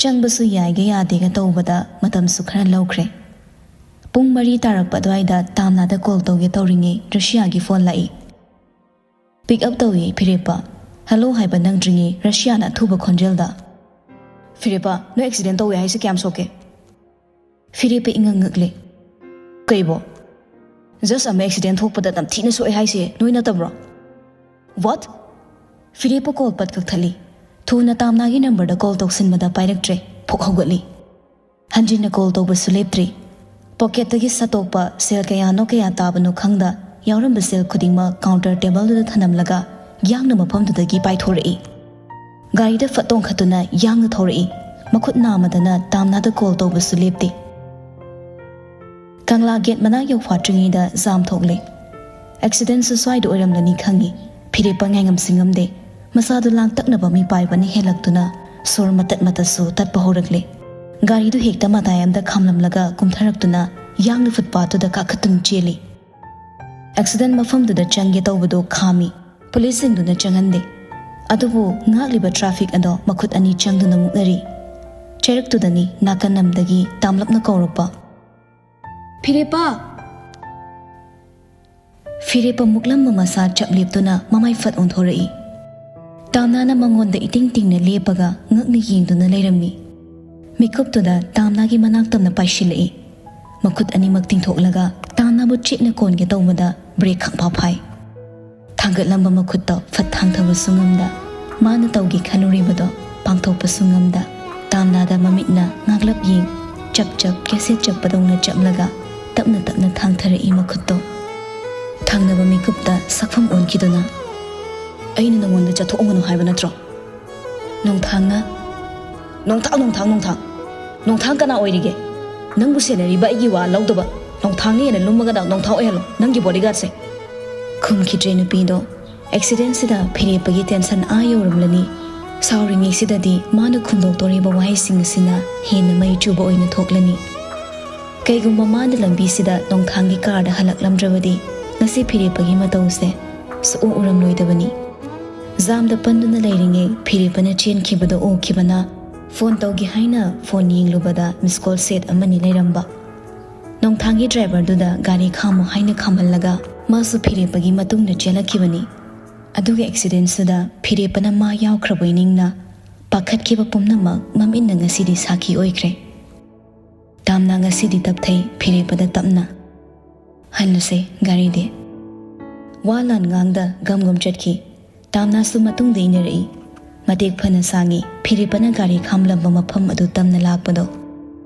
ꯆꯪꯕꯁꯨ ꯌꯥꯏꯒ ꯌꯥꯗꯦꯒ ꯇꯧꯕꯗ ꯃꯇꯝꯁꯨ ꯈꯔ ꯂꯧꯈ꯭ꯔꯦ꯫ ꯄꯨꯡ ꯃꯔꯤ ꯇꯥꯔꯛꯄ ꯑꯗꯨꯋꯥꯏꯗ ꯇꯥꯝꯅꯥꯗ ꯀꯣꯜ ꯇꯧꯒꯦ ꯇꯧꯔꯤꯉꯩ ꯔꯁꯤꯌꯥꯒꯤ ꯐꯣꯟ ꯂꯥꯛꯏ꯫ ꯄꯤꯛ ꯑꯞ ꯇꯧꯏ ꯐꯤꯔꯦꯞꯄ꯫ ꯍꯜꯂꯣ ꯍꯥꯏꯕ ꯅꯪꯗ꯭ꯔꯤꯉꯩ ꯔꯁꯤꯌꯥꯅ ꯑꯊꯨꯕ ꯈꯣꯟꯖꯦꯜꯗ, "ꯐꯤꯔꯦꯞꯄ, ꯅꯣꯏ ꯑꯦꯛꯁꯤꯗꯦꯟ ꯇꯧꯋꯦ ꯍꯥꯏꯁꯦ ꯀꯌꯥꯝ ꯁꯣꯛꯀꯦ?" ꯐꯤꯔꯦꯞꯄ ꯏꯉꯛ ꯉꯛꯂꯦ꯫ "ꯀꯩꯕꯣ? ꯖꯁ ꯑꯃ ꯑꯦꯛꯁꯤꯗꯦꯟ ꯊꯣꯛꯄꯗ ꯅꯝꯊꯤꯅ ꯁꯣꯛꯑꯦ ꯍꯥꯏꯁꯦ ꯅꯣꯏ ꯅꯠꯇꯕ꯭ꯔꯣ?" "ꯋꯥꯠ?" ꯐꯤꯔꯦꯞꯄ ꯀꯣꯜ ꯄꯠ ꯀꯛꯊꯠꯂꯤ꯫ ꯊꯨꯅ ꯇꯥꯝꯅꯥꯒꯤ ꯅꯝꯕꯔꯗ ꯀꯣꯜ ꯇꯧꯁꯤꯟꯕꯗ ꯄꯥꯏꯔꯛꯇ꯭ꯔꯦ꯫ ꯐꯨꯛ ꯍꯧꯒꯠꯂꯤ꯫ ꯍꯟꯖꯤꯟꯅ ꯀꯣꯜ ꯇꯧꯕꯁꯨ ꯂꯦꯞꯇ꯭ꯔꯤ꯫ ꯄꯣꯀꯦꯠꯇꯒꯤ ꯁꯠꯇꯣꯛꯄ ꯁꯦꯜ ꯀꯌꯥꯅꯣ ꯀꯌꯥ ꯇꯥꯕꯅꯣ ꯈꯪꯗ ꯌꯥꯎꯔꯝꯕ ꯁꯦꯜ ꯈꯨꯗꯤꯡꯃꯛ ꯀꯥꯎꯟꯇꯔ ꯇꯦꯕꯜꯗꯨꯗ ꯊꯅꯝꯂꯒ ꯌꯥꯡꯅ ꯃꯐꯝꯗꯨꯗꯒꯤ ꯄꯥꯏꯊꯣꯔꯛꯏ꯫ ꯒꯥꯔꯤꯗ ꯐꯠ ꯇꯣꯡꯈꯠꯇꯨꯅ ꯌꯥꯡꯅ ꯊꯧꯔꯛꯏ꯫ ꯃꯈꯨꯠ ꯅꯥꯃꯗꯅ ꯇꯥꯝꯅꯥꯗ ꯀꯣꯜ ꯇꯧꯕꯁꯨ ꯂꯦꯞꯇꯦ꯫ ꯀꯪꯂꯥ ꯒꯦꯠ ꯃꯅꯥꯛ ꯌꯧꯐꯥꯠꯇ꯭ꯔꯤꯉꯩꯗ ꯖꯥꯝ ꯊꯣꯛꯂꯦ꯫ ꯑꯦꯛꯁꯤꯗꯦꯟꯁꯨ ꯁ꯭ꯋꯥꯏꯗ ꯑꯣꯏꯔꯝꯂꯅꯤ ꯈꯪꯉꯤ꯫ ꯐꯤꯔꯦꯞꯄ ꯉꯥꯏꯉꯝꯁꯤ ꯉꯝꯗꯦ꯫ ꯃꯁꯥꯗꯨ ꯂꯥꯡꯇꯛꯅꯕ ꯃꯤꯄꯥꯏꯕꯅ ꯍꯦꯜꯂꯛꯇꯨꯅ ꯁꯣꯔ ꯃꯇꯠ ꯃꯇꯠꯁꯨ ꯇꯠꯄ ꯍꯧꯔꯛꯂꯦ꯫ ꯒꯥꯔꯤꯗꯨ ꯍꯦꯛꯇ ꯃꯇꯥꯏ ꯑꯃꯗ ꯈꯥꯝꯂꯝꯂꯒ ꯀꯨꯝꯊꯔꯛꯇꯨꯅ ꯌꯥꯡꯅ ꯐꯨꯠꯄꯥꯠꯇꯨꯗ ꯀꯥꯈꯠꯇꯨꯅ ꯆꯦꯜꯂꯤ꯫ ꯑꯦꯛꯁꯤꯗꯦꯟ ꯃꯐꯝꯗꯨꯗ ꯆꯪꯒꯦ ꯇꯧꯕꯗꯨ ꯈꯥꯝꯃꯤ꯫ ꯄꯨꯂꯤꯁꯁꯤꯡꯗꯨꯅ ꯆꯪꯍꯟꯗꯦ꯫ ꯑꯗꯨꯕꯨ ꯉꯥꯛꯂꯤꯕ ꯇ꯭ꯔꯥꯐꯤꯛ ꯑꯗꯣ ꯃꯈꯨꯠ ꯑꯅꯤ ꯆꯪꯗꯨꯅ ꯃꯨꯛꯅꯔꯤ꯫ ꯆꯩꯔꯛꯇꯨꯗꯅꯤ ꯅꯥꯀꯟ ꯑꯃꯗꯒꯤ ꯇꯥꯝꯂꯞꯅ ꯀꯧꯔꯛꯄ, "ꯐꯤꯔꯦꯞꯄ!" ꯐꯤꯔꯦꯞꯄ ꯃꯨꯛꯂꯝꯕ ꯃꯁꯥ ꯆꯞ ꯂꯦꯞꯇꯨꯅ ꯃꯃꯥꯏ ꯐꯠ ꯑꯣꯟꯊꯣꯔꯛꯏ꯫ ꯇꯥꯝꯅꯥꯅ ꯃꯉꯣꯟꯗ ꯏꯇꯤꯡ ꯇꯤꯡꯅ ꯂꯦꯞꯄꯒ ꯉꯛꯅ ꯌꯦꯡꯗꯨꯅ ꯂꯩꯔꯝꯃꯤ꯫ ꯃꯤꯀꯨꯞꯇꯨꯗ ꯇꯥꯝꯅꯥꯒꯤ ꯃꯅꯥꯛ ꯇꯝꯅ ꯄꯥꯏꯁꯤꯜꯂꯛꯏ꯫ ꯃꯈꯨꯠ ꯑꯅꯤꯃꯛ ꯇꯤꯡꯊꯣꯛꯂꯒ ꯇꯥꯝꯅꯥꯕꯨ ꯆꯦꯠꯅ ꯀꯣꯟꯒꯦ ꯇꯧꯕꯗ ꯕ꯭ꯔꯦꯛ ꯈꯪꯐꯥ ꯐꯥꯏ꯫ ꯊꯥꯡꯒꯠꯂꯝꯕ ꯃꯈꯨꯠꯇꯣ ꯐꯠ ꯊꯥꯡꯊꯕꯁꯨ ꯉꯝꯗ, ꯃꯥꯅ ꯇꯧꯒꯦ ꯈꯜꯂꯨꯔꯤꯕꯗꯣ ꯄꯥꯡꯊꯣꯛꯄꯁꯨ ꯉꯝꯗ, ꯇꯥꯝꯅꯥꯗ ꯃꯃꯤꯠꯅ ꯉꯥꯛꯂꯞ ꯌꯦꯡ, ꯆꯞ ꯆꯞ ꯀꯦꯁꯦꯠ ꯆꯞꯄꯗꯧꯅ ꯆꯞꯂꯒ ꯇꯞꯅ ꯇꯞꯅ ꯊꯥꯡꯊꯔꯛꯏ ꯃꯈꯨꯠꯇꯣ꯫ ꯊꯪꯅꯕ ꯃꯤꯀꯨꯞꯇ ꯁꯛꯐꯝ ꯑꯣꯟꯈꯤꯗꯨꯅ, "ꯑꯩꯅ ꯅꯉꯣꯟꯗ ꯆꯠꯊꯣꯛꯎꯒꯅꯨ ꯍꯥꯏꯕ ꯅꯠꯇ꯭ꯔꯣ?" "ꯅꯣꯡꯊꯥꯡꯅ?" "ꯅꯣꯡꯊꯥꯡ, ꯅꯣꯡꯊꯥꯡ, ꯅꯣꯡꯊꯥꯡ꯫ ꯅꯣꯡꯊꯥꯡ ꯀꯅꯥ ꯑꯣꯏꯔꯤꯒꯦ? ꯅꯪꯕꯨ ꯁꯦꯟꯅꯔꯤꯕ ꯑꯩꯒꯤ ꯋꯥ ꯂꯧꯗꯕ?" ꯅꯣꯡꯊꯥꯡꯅ ꯍꯦꯟꯅ ꯂꯨꯝꯃꯒꯅ ꯅꯣꯡꯊꯥꯡ ꯑꯣꯏꯍꯜꯂꯣ, ꯅꯪꯒꯤ bodyguard ꯁꯦ꯫ ꯈꯨꯝꯈꯤꯗ꯭ꯔꯦ ꯅꯨꯄꯤꯗꯣ꯫ Accident ꯁꯤꯗ ꯐꯤꯔꯦꯞꯄꯒꯤ tension ꯑꯥ ꯌꯧꯔꯝꯂꯅꯤ꯫ ꯁꯥꯎꯔꯤꯉꯩꯁꯤꯗꯗꯤ ꯃꯥꯅ ꯈꯨꯝꯗꯣꯛꯇꯣꯔꯤꯕ ꯋꯥꯍꯩꯁꯤꯡ ꯑꯁꯤꯅ ꯍꯦꯟꯅ ꯃꯩ ꯆꯨꯕ ꯑꯣꯏꯅ ꯊꯣꯛꯂꯅꯤ꯫ ꯀꯩꯒꯨꯝꯕ ꯃꯥꯅ ꯂꯝꯕꯤꯁꯤꯗ ꯅꯣꯡꯊꯥꯡꯒꯤ car ꯗ ꯍꯜꯂꯛꯂꯝꯗ꯭ꯔꯕꯗꯤ ꯉꯁꯤ ꯐꯤꯔꯦꯞꯄꯒꯤ ꯃꯇꯧꯁꯦ ꯁꯨꯛꯎ ꯎꯔꯝꯂꯣꯏꯗꯕꯅꯤ꯫ ꯖꯥꯝꯗ ꯄꯟꯗꯨꯅ ꯂꯩꯔꯤꯉꯩ ꯐꯤꯔꯦꯞꯄꯅ ꯆꯦꯟꯈꯤꯕꯗꯣ ꯎꯈꯤꯕꯅ phone ꯇꯧꯒꯦ ꯍꯥꯏꯅ phone ꯌꯦꯡꯂꯨꯕꯗ miss call set ꯑꯃꯅꯤ ꯂꯩꯔꯝꯕ꯫ ꯅꯣꯡꯊꯥꯡꯒꯤ driver ꯗꯨꯗ ꯒꯥꯔꯤ ꯈꯥꯝꯃꯨ ꯍꯥꯏꯅ ꯈꯥꯝꯍꯜꯂꯒ ꯃꯥꯁꯨ ꯐꯤꯔꯦꯞꯄꯒꯤ ꯃꯇꯨꯡꯗ ꯆꯦꯜꯂꯛꯈꯤꯕꯅꯤ꯫ ꯑꯗꯨꯒꯤ accident ꯁꯤꯗ ꯐꯤꯔꯦꯞꯄꯅ ꯃꯥ ꯌꯥꯎꯈ꯭ꯔꯕꯣꯏ ꯅꯤꯡꯅ ꯄꯥꯈꯠꯈꯤꯕ ꯄꯨꯝꯅꯃꯛ ꯃꯃꯤꯠꯅ ꯉꯁꯤꯗꯤ ꯁꯥꯈꯤ ꯑꯣꯏꯈ꯭ꯔꯦ꯫ ꯇꯥꯝꯅ ꯉꯁꯤꯗꯤ ꯇꯞꯊꯩ ꯐꯤꯔꯦꯞꯄꯗ ꯇꯞꯅ꯫ "ꯍꯜꯂꯁꯦ ꯒꯥꯔꯤꯗꯤ꯫" ꯋꯥ ꯂꯥꯟ ꯉꯥꯡꯗ ꯒꯝ ꯒꯝ ꯆꯠꯈꯤ꯫ ꯇꯥꯝꯅꯥꯁꯨ ꯃꯇꯨꯡꯗ ꯏꯟꯅꯔꯛꯏ꯫ ꯃꯇꯦꯛ ꯐꯅ ꯁꯥꯡꯉꯤ ꯐꯤꯔꯦꯞꯄꯅ ꯒꯥꯔꯤ ꯈꯥꯝꯂꯝꯕ ꯃꯐꯝ ꯑꯗꯨ ꯇꯝꯅ ꯂꯥꯛꯄꯗꯣ꯫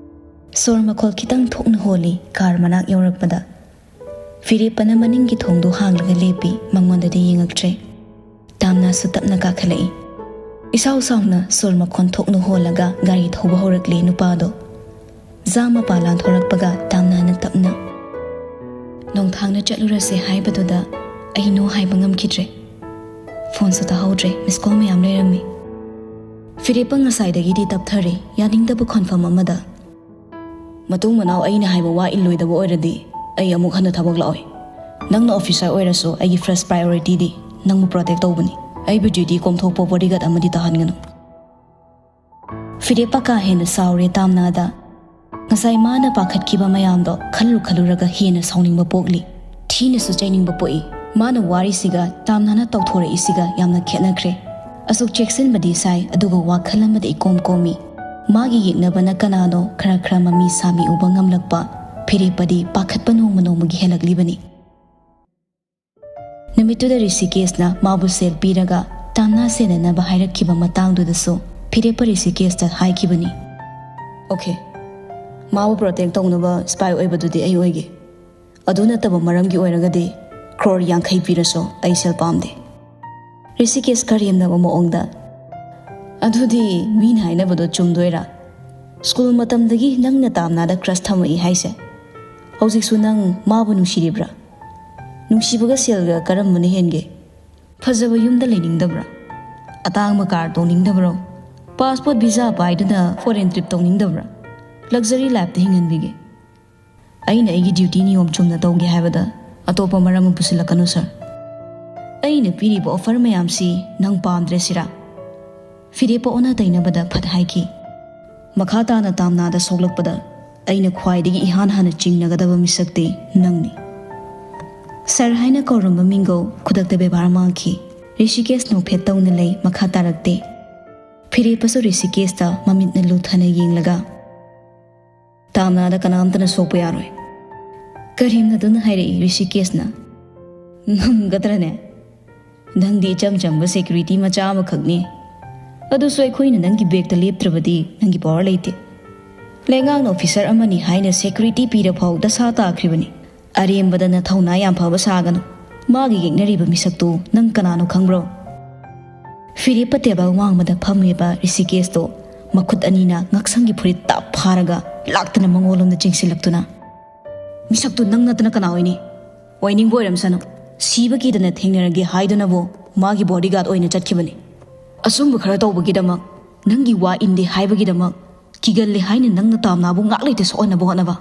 ꯁꯣꯔ ꯃꯈꯣꯜ ꯈꯤꯇꯪ ꯊꯣꯛꯅ ꯍꯣꯜꯂꯤ car ꯃꯅꯥꯛ ꯌꯧꯔꯛꯄꯗ꯫ ꯐꯤꯔꯦꯞꯄꯅ ꯃꯅꯤꯡꯒꯤ ꯊꯣꯡꯗꯨ ꯍꯥꯡꯂꯒ ꯂꯦꯞꯄꯤ, ꯃꯉꯣꯟꯗꯗꯤ ꯌꯦꯡꯉꯛꯇ꯭ꯔꯦ꯫ ꯇꯥꯝꯅꯥꯁꯨ ꯇꯞꯅ ꯀꯥꯈꯠꯂꯛꯏ꯫ ꯏꯁꯥꯎ ꯁꯥꯎꯅ ꯁꯣꯔ ꯃꯈꯣꯟ ꯊꯣꯛꯅ ꯍꯣꯜꯂꯒ ꯒꯥꯔꯤ ꯊꯧꯕ ꯍꯧꯔꯛꯂꯤ ꯅꯨꯄꯥꯗꯣ꯫ ꯖꯥꯝ ꯃꯄꯥ ꯂꯥꯟꯊꯣꯔꯛꯄꯒ ꯇꯥꯝꯅꯥꯅ ꯇꯞꯅ, "ꯅꯣꯡꯊꯥꯡꯅ ꯆꯠꯂꯨꯔꯁꯦ ꯍꯥꯏꯕꯗꯨꯗ ꯑꯩ no ꯍꯥꯏꯕ ꯉꯝꯈꯤꯗ꯭ꯔꯦ꯫" Phone ꯁꯨ ꯇꯥꯍꯧꯗ꯭ꯔꯦ, miss call ꯃꯌꯥꯝ ꯂꯩꯔꯝꯃꯤ꯫ ꯐꯤꯔꯦꯞꯄ ꯉꯁꯥꯏꯗꯒꯤꯗꯤ ꯇꯞꯊꯔꯦ, ꯌꯥꯅꯤꯡꯗꯕ ꯈꯣꯟꯐꯝ ꯑꯃꯗ꯫ "ꯃꯇꯨꯡ ꯃꯅꯥꯎ ꯑꯩꯅ ꯍꯥꯏꯕ ꯋꯥ ꯏꯜꯂꯣꯏꯗꯕ ꯑꯣꯏꯔꯗꯤ ꯑꯩ ꯑꯃꯨꯛ ꯍꯟꯅ ꯊꯕꯛ ꯂꯥꯛꯑꯣꯏ꯫ ꯅꯪꯅ officer ꯑꯣꯏꯔꯁꯨ ꯑꯩꯒꯤ first priority ꯗꯤ ꯅꯪꯕꯨ protect ꯇꯧꯕꯅꯤ꯫ ꯑꯩꯕꯨ duty ꯀꯣꯝꯊꯣꯛꯄ bodyguard ꯑꯃꯗꯤ ꯇꯥꯍꯟꯒꯅꯨ꯫" ꯐꯤꯔꯦꯞꯄ ꯀꯥ ꯍꯦꯟꯅ ꯁꯥꯎꯔꯦ ꯇꯥꯝꯅꯥꯗ꯫ ꯉꯁꯥꯏ ꯃꯥꯅ ꯄꯥꯈꯠꯈꯤꯕ ꯃꯌꯥꯝꯗꯣ ꯈꯜꯂꯨ ꯈꯜꯂꯨꯔꯒ ꯍꯦꯟꯅ ꯁꯥꯎꯅꯤꯡꯕ ꯄꯣꯛꯂꯤ꯫ ꯊꯤꯅꯁꯨ ꯆꯩꯅꯤꯡꯕ ꯄꯣꯛꯏ꯫ ꯃꯥꯅ ꯋꯥꯔꯤꯁꯤꯒ ꯇꯥꯝꯅꯥꯅ ꯇꯧꯊꯣꯔꯛꯏꯁꯤꯒ ꯌꯥꯝꯅ ꯈꯦꯠꯅꯈ꯭ꯔꯦ꯫ ꯑꯁꯨꯛ ꯆꯦꯛꯁꯤꯟꯕꯗꯤ ꯁꯥꯏ, ꯑꯗꯨꯒ ꯋꯥꯈꯜ ꯑꯃꯗ ꯏꯀꯣꯝ ꯀꯣꯝꯃꯤ꯫ ꯃꯥꯒꯤ ꯌꯦꯛꯅꯕꯅ ꯀꯅꯥꯅꯣ ꯈꯔ ꯈꯔ ꯃꯃꯤ ꯁꯥꯃꯤ ꯎꯕ ꯉꯝꯂꯛꯄ ꯐꯤꯔꯦꯞꯄꯗꯤ ꯄꯥꯈꯠꯄ ꯅꯣꯡꯃ ꯅꯣꯡꯃꯒꯤ ꯍꯦꯜꯂꯛꯂꯤꯕꯅꯤ꯫ ꯅꯨꯃꯤꯠꯇꯨꯗ ꯔꯤꯁꯤꯀꯦꯁꯅ ꯃꯥꯕꯨ ꯁꯦꯜ ꯄꯤꯔꯒ ꯇꯥꯝꯅꯥ ꯁꯦꯟꯅꯅꯕ ꯍꯥꯏꯔꯛꯈꯤꯕ ꯃꯇꯥꯡꯗꯨꯗꯁꯨ ꯐꯤꯔꯦꯞꯄ ꯔꯤꯁꯤꯀꯦꯁꯇ ꯍꯥꯏꯈꯤꯕꯅꯤ, "Okay, ꯃꯥꯕꯨ protect ꯇꯧꯅꯕ spy ꯑꯣꯏꯕꯗꯨꯗꯤ ꯑꯩ ꯑꯣꯏꯒꯦ꯫ ꯑꯗꯨ ꯅꯠꯇꯕ ꯃꯔꯝꯒꯤ ꯑꯣꯏꯔꯒꯗꯤ ꯀ꯭ꯔꯣꯔ ꯌꯥꯡꯈꯩ ꯄꯤꯔꯁꯨ ꯑꯩ ꯁꯦꯜ ꯄꯥꯝꯗꯦ꯫" ꯔꯤꯁꯤꯀꯦꯁ ꯀꯔꯦꯝꯅꯕ ꯃꯑꯣꯡꯗ, "ꯑꯗꯨꯗꯤ ꯃꯤꯅ ꯍꯥꯏꯅꯕꯗꯣ ꯆꯨꯝꯗꯣꯏꯔꯥ? ꯁ꯭ꯀꯨꯜ ꯃꯇꯝꯗꯒꯤ ꯅꯪꯅ ꯇꯥꯝꯅꯥꯗ crush ꯊꯝꯃꯛꯏ ꯍꯥꯏꯁꯦ?" ꯍꯧꯖꯤꯛꯁꯨ ꯅꯪ ꯃꯥꯕꯨ ꯅꯨꯡꯁꯤꯔꯤꯕ꯭ꯔꯥ? ꯅꯨꯡꯁꯤꯕꯒ ꯁꯦꯜꯒ ꯀꯔꯝꯕꯅ ꯍꯦꯟꯒꯦ? ꯐꯖꯕ ꯌꯨꯝꯗ ꯂꯩꯅꯤꯡꯗꯕ꯭ꯔꯥ? ꯑꯇꯥꯡꯕ ꯀꯥꯔ ꯇꯣꯡꯅꯤꯡꯗꯕ꯭ꯔꯣ? ꯄꯥꯁꯄꯣꯔꯠ ꯚꯤꯖꯥ ꯄꯥꯏꯗꯨꯅ ꯐꯣꯔꯦꯟ ꯇ꯭ꯔꯤꯞ ꯇꯧꯅꯤꯡꯗꯕ꯭ꯔꯥ? ꯂꯛꯖꯔꯤ ꯂꯥꯏꯐꯇ ꯍꯤꯡꯍꯟꯕꯤꯒꯦ꯫ ꯑꯩꯅ ꯑꯩꯒꯤ ꯗ꯭ꯌꯨꯇꯤ ꯅꯤꯌꯣꯝ ꯆꯨꯝꯅ ꯇꯧꯒꯦ ꯍꯥꯏꯕꯗ ꯑꯇꯣꯞꯄ ꯃꯔꯝ ꯑꯃ ꯄꯨꯁꯤꯜꯂꯛꯀꯅꯨ, ꯁꯥꯔ꯫ ꯑꯩꯅ ꯄꯤꯔꯤꯕ ꯑꯣꯐꯔ ꯃꯌꯥꯝꯁꯤ ꯅꯪ ꯄꯥꯝꯗ꯭ꯔꯦ ꯁꯤꯔꯥ? ꯐꯤꯔꯦꯞꯄ ꯑꯣꯟꯅ ꯇꯩꯅꯕꯗ ꯐꯠ ꯍꯥꯏꯈꯤ꯫ ꯃꯈꯥ ꯇꯥꯅ ꯇꯥꯝꯅꯥꯗ ꯁꯣꯛꯂꯛꯄꯗ ꯑꯩꯅ ꯈ꯭ꯋꯥꯏꯗꯒꯤ ꯏꯍꯥꯟ ꯍꯥꯟꯅ ꯆꯤꯡꯅꯒꯗꯕ ꯃꯤꯁꯛꯇꯤ ꯅꯪꯅꯤ꯫ ꯁꯥꯔ ꯍꯥꯏꯅ ꯀꯧꯔꯝꯕ ꯃꯤꯡꯒꯧ ꯈꯨꯗꯛꯇ ꯕꯦꯕꯥꯔ ꯃꯥꯡꯈꯤ꯫ ꯔꯤꯁꯤꯀꯦꯁ ꯅꯣꯛꯐꯦꯠ ꯇꯧꯅ ꯂꯩ, ꯃꯈꯥ ꯇꯥꯔꯛꯇꯦ꯫ ꯐꯤꯔꯦꯞꯄꯁꯨ ꯔꯤꯁꯤꯀꯦꯁꯇ ꯃꯃꯤꯠꯅ ꯂꯨꯊꯅ ꯌꯦꯡꯂꯒ, "ꯇꯥꯝꯅꯥꯗ ꯀꯅꯥꯝꯇꯅ ꯁꯣꯛꯄ ꯌꯥꯔꯣꯏ," ꯀꯔꯦꯝꯅꯗꯨꯅ ꯍꯥꯏꯔꯛꯏ ꯔꯤꯁꯤꯀꯦꯁꯅ꯫ "ꯉꯝꯒꯗ꯭ꯔꯅꯦ? ꯅꯪꯗꯤ ꯏꯆꯝ ꯆꯝꯕ ꯁꯦꯀ꯭ꯌꯨꯔꯤꯇꯤ ꯃꯆꯥ ꯑꯃꯈꯛꯅꯤ꯫ ꯑꯗꯨꯁꯨ ꯑꯩꯈꯣꯏꯅ ꯅꯪꯒꯤ ꯕꯦꯛꯇ ꯂꯦꯞꯇ꯭ꯔꯕꯗꯤ ꯅꯪꯒꯤ ꯄꯋꯥꯔ ꯂꯩꯇꯦ꯫ ꯂꯩꯉꯥꯛꯅ ꯑꯣꯐꯤꯁꯔ ꯑꯃꯅꯤ ꯍꯥꯏꯅ ꯁꯦꯀ꯭ꯌꯨꯔꯤꯇꯤ ꯄꯤꯔ ꯐꯥꯎ ꯗꯁꯥ ꯇꯥꯈ꯭ꯔꯤꯕꯅꯤ꯫ ꯑꯔꯦꯝꯕꯗ ꯅꯊꯧꯅꯥ ꯌꯥꯝ ꯐꯕ ꯁꯥꯒꯅꯨ꯫ ꯃꯥꯒꯤ ꯌꯦꯛꯅꯔꯤꯕ ꯃꯤꯁꯛꯇꯨ ꯅꯪ ꯀꯅꯥꯅꯣ ꯈꯪꯕ꯭ꯔꯣ?" ꯐꯤꯔꯦꯞꯄ ꯇꯦꯕꯜ ꯋꯥꯡꯃꯗ ꯐꯝꯂꯤꯕ ꯔꯤꯁꯤꯀꯦꯁꯇꯣ ꯃꯈꯨꯠ ꯑꯅꯤꯅ ꯉꯛꯁꯪꯒꯤ ꯐꯨꯔꯤꯠ ꯇꯞ ꯐꯥꯔꯒ ꯂꯥꯛꯇꯅ ꯃꯉꯣꯟꯂꯣꯝꯗ ꯆꯤꯡꯁꯤꯜꯂꯛꯇꯨꯅ, "ꯃꯤꯁꯛꯇꯨ ꯅꯪ ꯅꯠꯇꯅ ꯀꯅꯥ ꯑꯣꯏꯅꯤ? ꯑꯣꯏꯅꯤꯡꯕ ꯑꯣꯏꯔꯝꯁꯅꯨ꯫ ꯁꯤꯕ ꯀꯤꯗꯅ ꯊꯦꯡꯅꯔꯒꯦ ꯍꯥꯏꯗꯨꯅꯕꯨ ꯃꯥꯒꯤ ꯕꯣꯗꯤꯒꯥꯔꯗ ꯑꯣꯏꯅ ꯆꯠꯈꯤꯕꯅꯤ꯫ ꯑꯆꯨꯝꯕ ꯈꯔ ꯇꯧꯕꯒꯤꯗꯃꯛ, ꯅꯪꯒꯤ ꯋꯥ ꯏꯟꯗꯦ ꯍꯥꯏꯕꯒꯤꯗꯃꯛ, ꯀꯤꯒꯜꯂꯦ ꯍꯥꯏꯅ ꯅꯪꯅ ꯇꯥꯝꯅꯥꯕꯨ ꯉꯥꯛ ꯂꯩꯇ ꯁꯣꯛꯍꯟꯅꯕ ꯍꯣꯠꯅꯕ꯫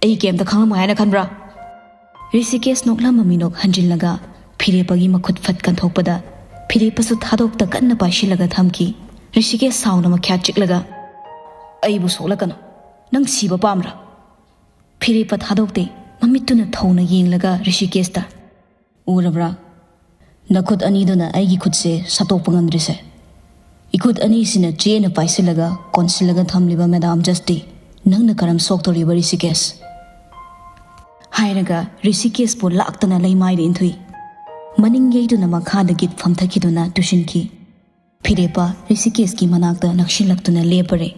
ꯑꯩ ꯀꯩꯝꯇ ꯈꯪꯂꯝꯃꯣꯏ ꯍꯥꯏꯅ ꯈꯟꯕ꯭ꯔꯥ?" ꯔꯤꯁꯤꯀꯦꯁ ꯅꯣꯛꯂꯝꯕ ꯃꯤꯅꯣꯛ ꯍꯟꯖꯤꯜꯂꯒ ꯐꯤꯔꯦꯞꯄꯒꯤ ꯃꯈꯨꯠ ꯐꯠ ꯀꯟꯊꯣꯛꯄꯗ ꯐꯤꯔꯦꯞꯄꯁꯨ ꯊꯥꯗꯣꯛꯇ ꯀꯟꯅ ꯄꯥꯏꯁꯤꯜꯂꯒ ꯊꯝꯈꯤ꯫ ꯔꯤꯁꯤꯀꯦꯁ ꯁꯥꯎꯅ ꯃꯈ꯭ꯌꯥꯠ ꯆꯤꯛꯂꯒ, "ꯑꯩꯕꯨ ꯁꯣꯛꯂꯛꯀꯅꯨ꯫ ꯅꯪ ꯁꯤꯕ ꯄꯥꯝꯕ꯭ꯔꯥ?" ꯐꯤꯔꯦꯞꯄ ꯊꯥꯗꯣꯛꯇꯦ꯫ ꯃꯃꯤꯠꯇꯨꯅ ꯊꯧꯅ ꯌꯦꯡꯂꯒ ꯔꯤꯁꯤꯀꯦꯁꯇ, "ꯎꯔꯕ꯭ꯔꯥ? ꯅꯈꯨꯠ ꯑꯅꯤꯗꯨꯅ ꯑꯩꯒꯤ ꯈꯨꯠꯁꯦ ꯁꯠꯇꯣꯛꯄ ꯉꯝꯗ꯭ꯔꯤꯁꯦ꯫ ꯏꯈꯨꯠ ꯑꯅꯤꯁꯤꯅ ꯆꯦꯅ ꯄꯥꯏꯁꯤꯜꯂꯒ ꯀꯣꯟꯁꯤꯜꯂꯒ ꯊꯝꯂꯤꯕ ꯃꯦꯗꯥꯝ ꯖꯁꯇꯤ ꯅꯪꯅ ꯀꯔꯝ ꯁꯣꯛꯇꯧꯔꯤꯕ, ꯔꯤꯁꯤꯀꯦꯁ?" ꯍꯥꯏꯔꯒ ꯔꯤꯁꯤꯀꯦꯁꯄꯨ ꯂꯥꯛꯇꯅ ꯂꯩꯃꯥꯏꯗ ꯏꯟꯊꯨꯏ꯫ ꯃꯅꯤꯡ ꯌꯩꯗꯨꯅ ꯃꯈꯥꯗꯒꯤ ꯐꯝꯊꯈꯤꯗꯨꯅ ꯇꯨꯁꯤꯟꯈꯤ꯫ ꯐꯤꯔꯦꯞꯄ ꯔꯤꯁꯤꯀꯦꯁꯀꯤ ꯃꯅꯥꯛꯇ ꯅꯛꯁꯤꯜꯂꯛꯇꯨꯅ ꯂꯦꯞꯄꯔꯦ꯫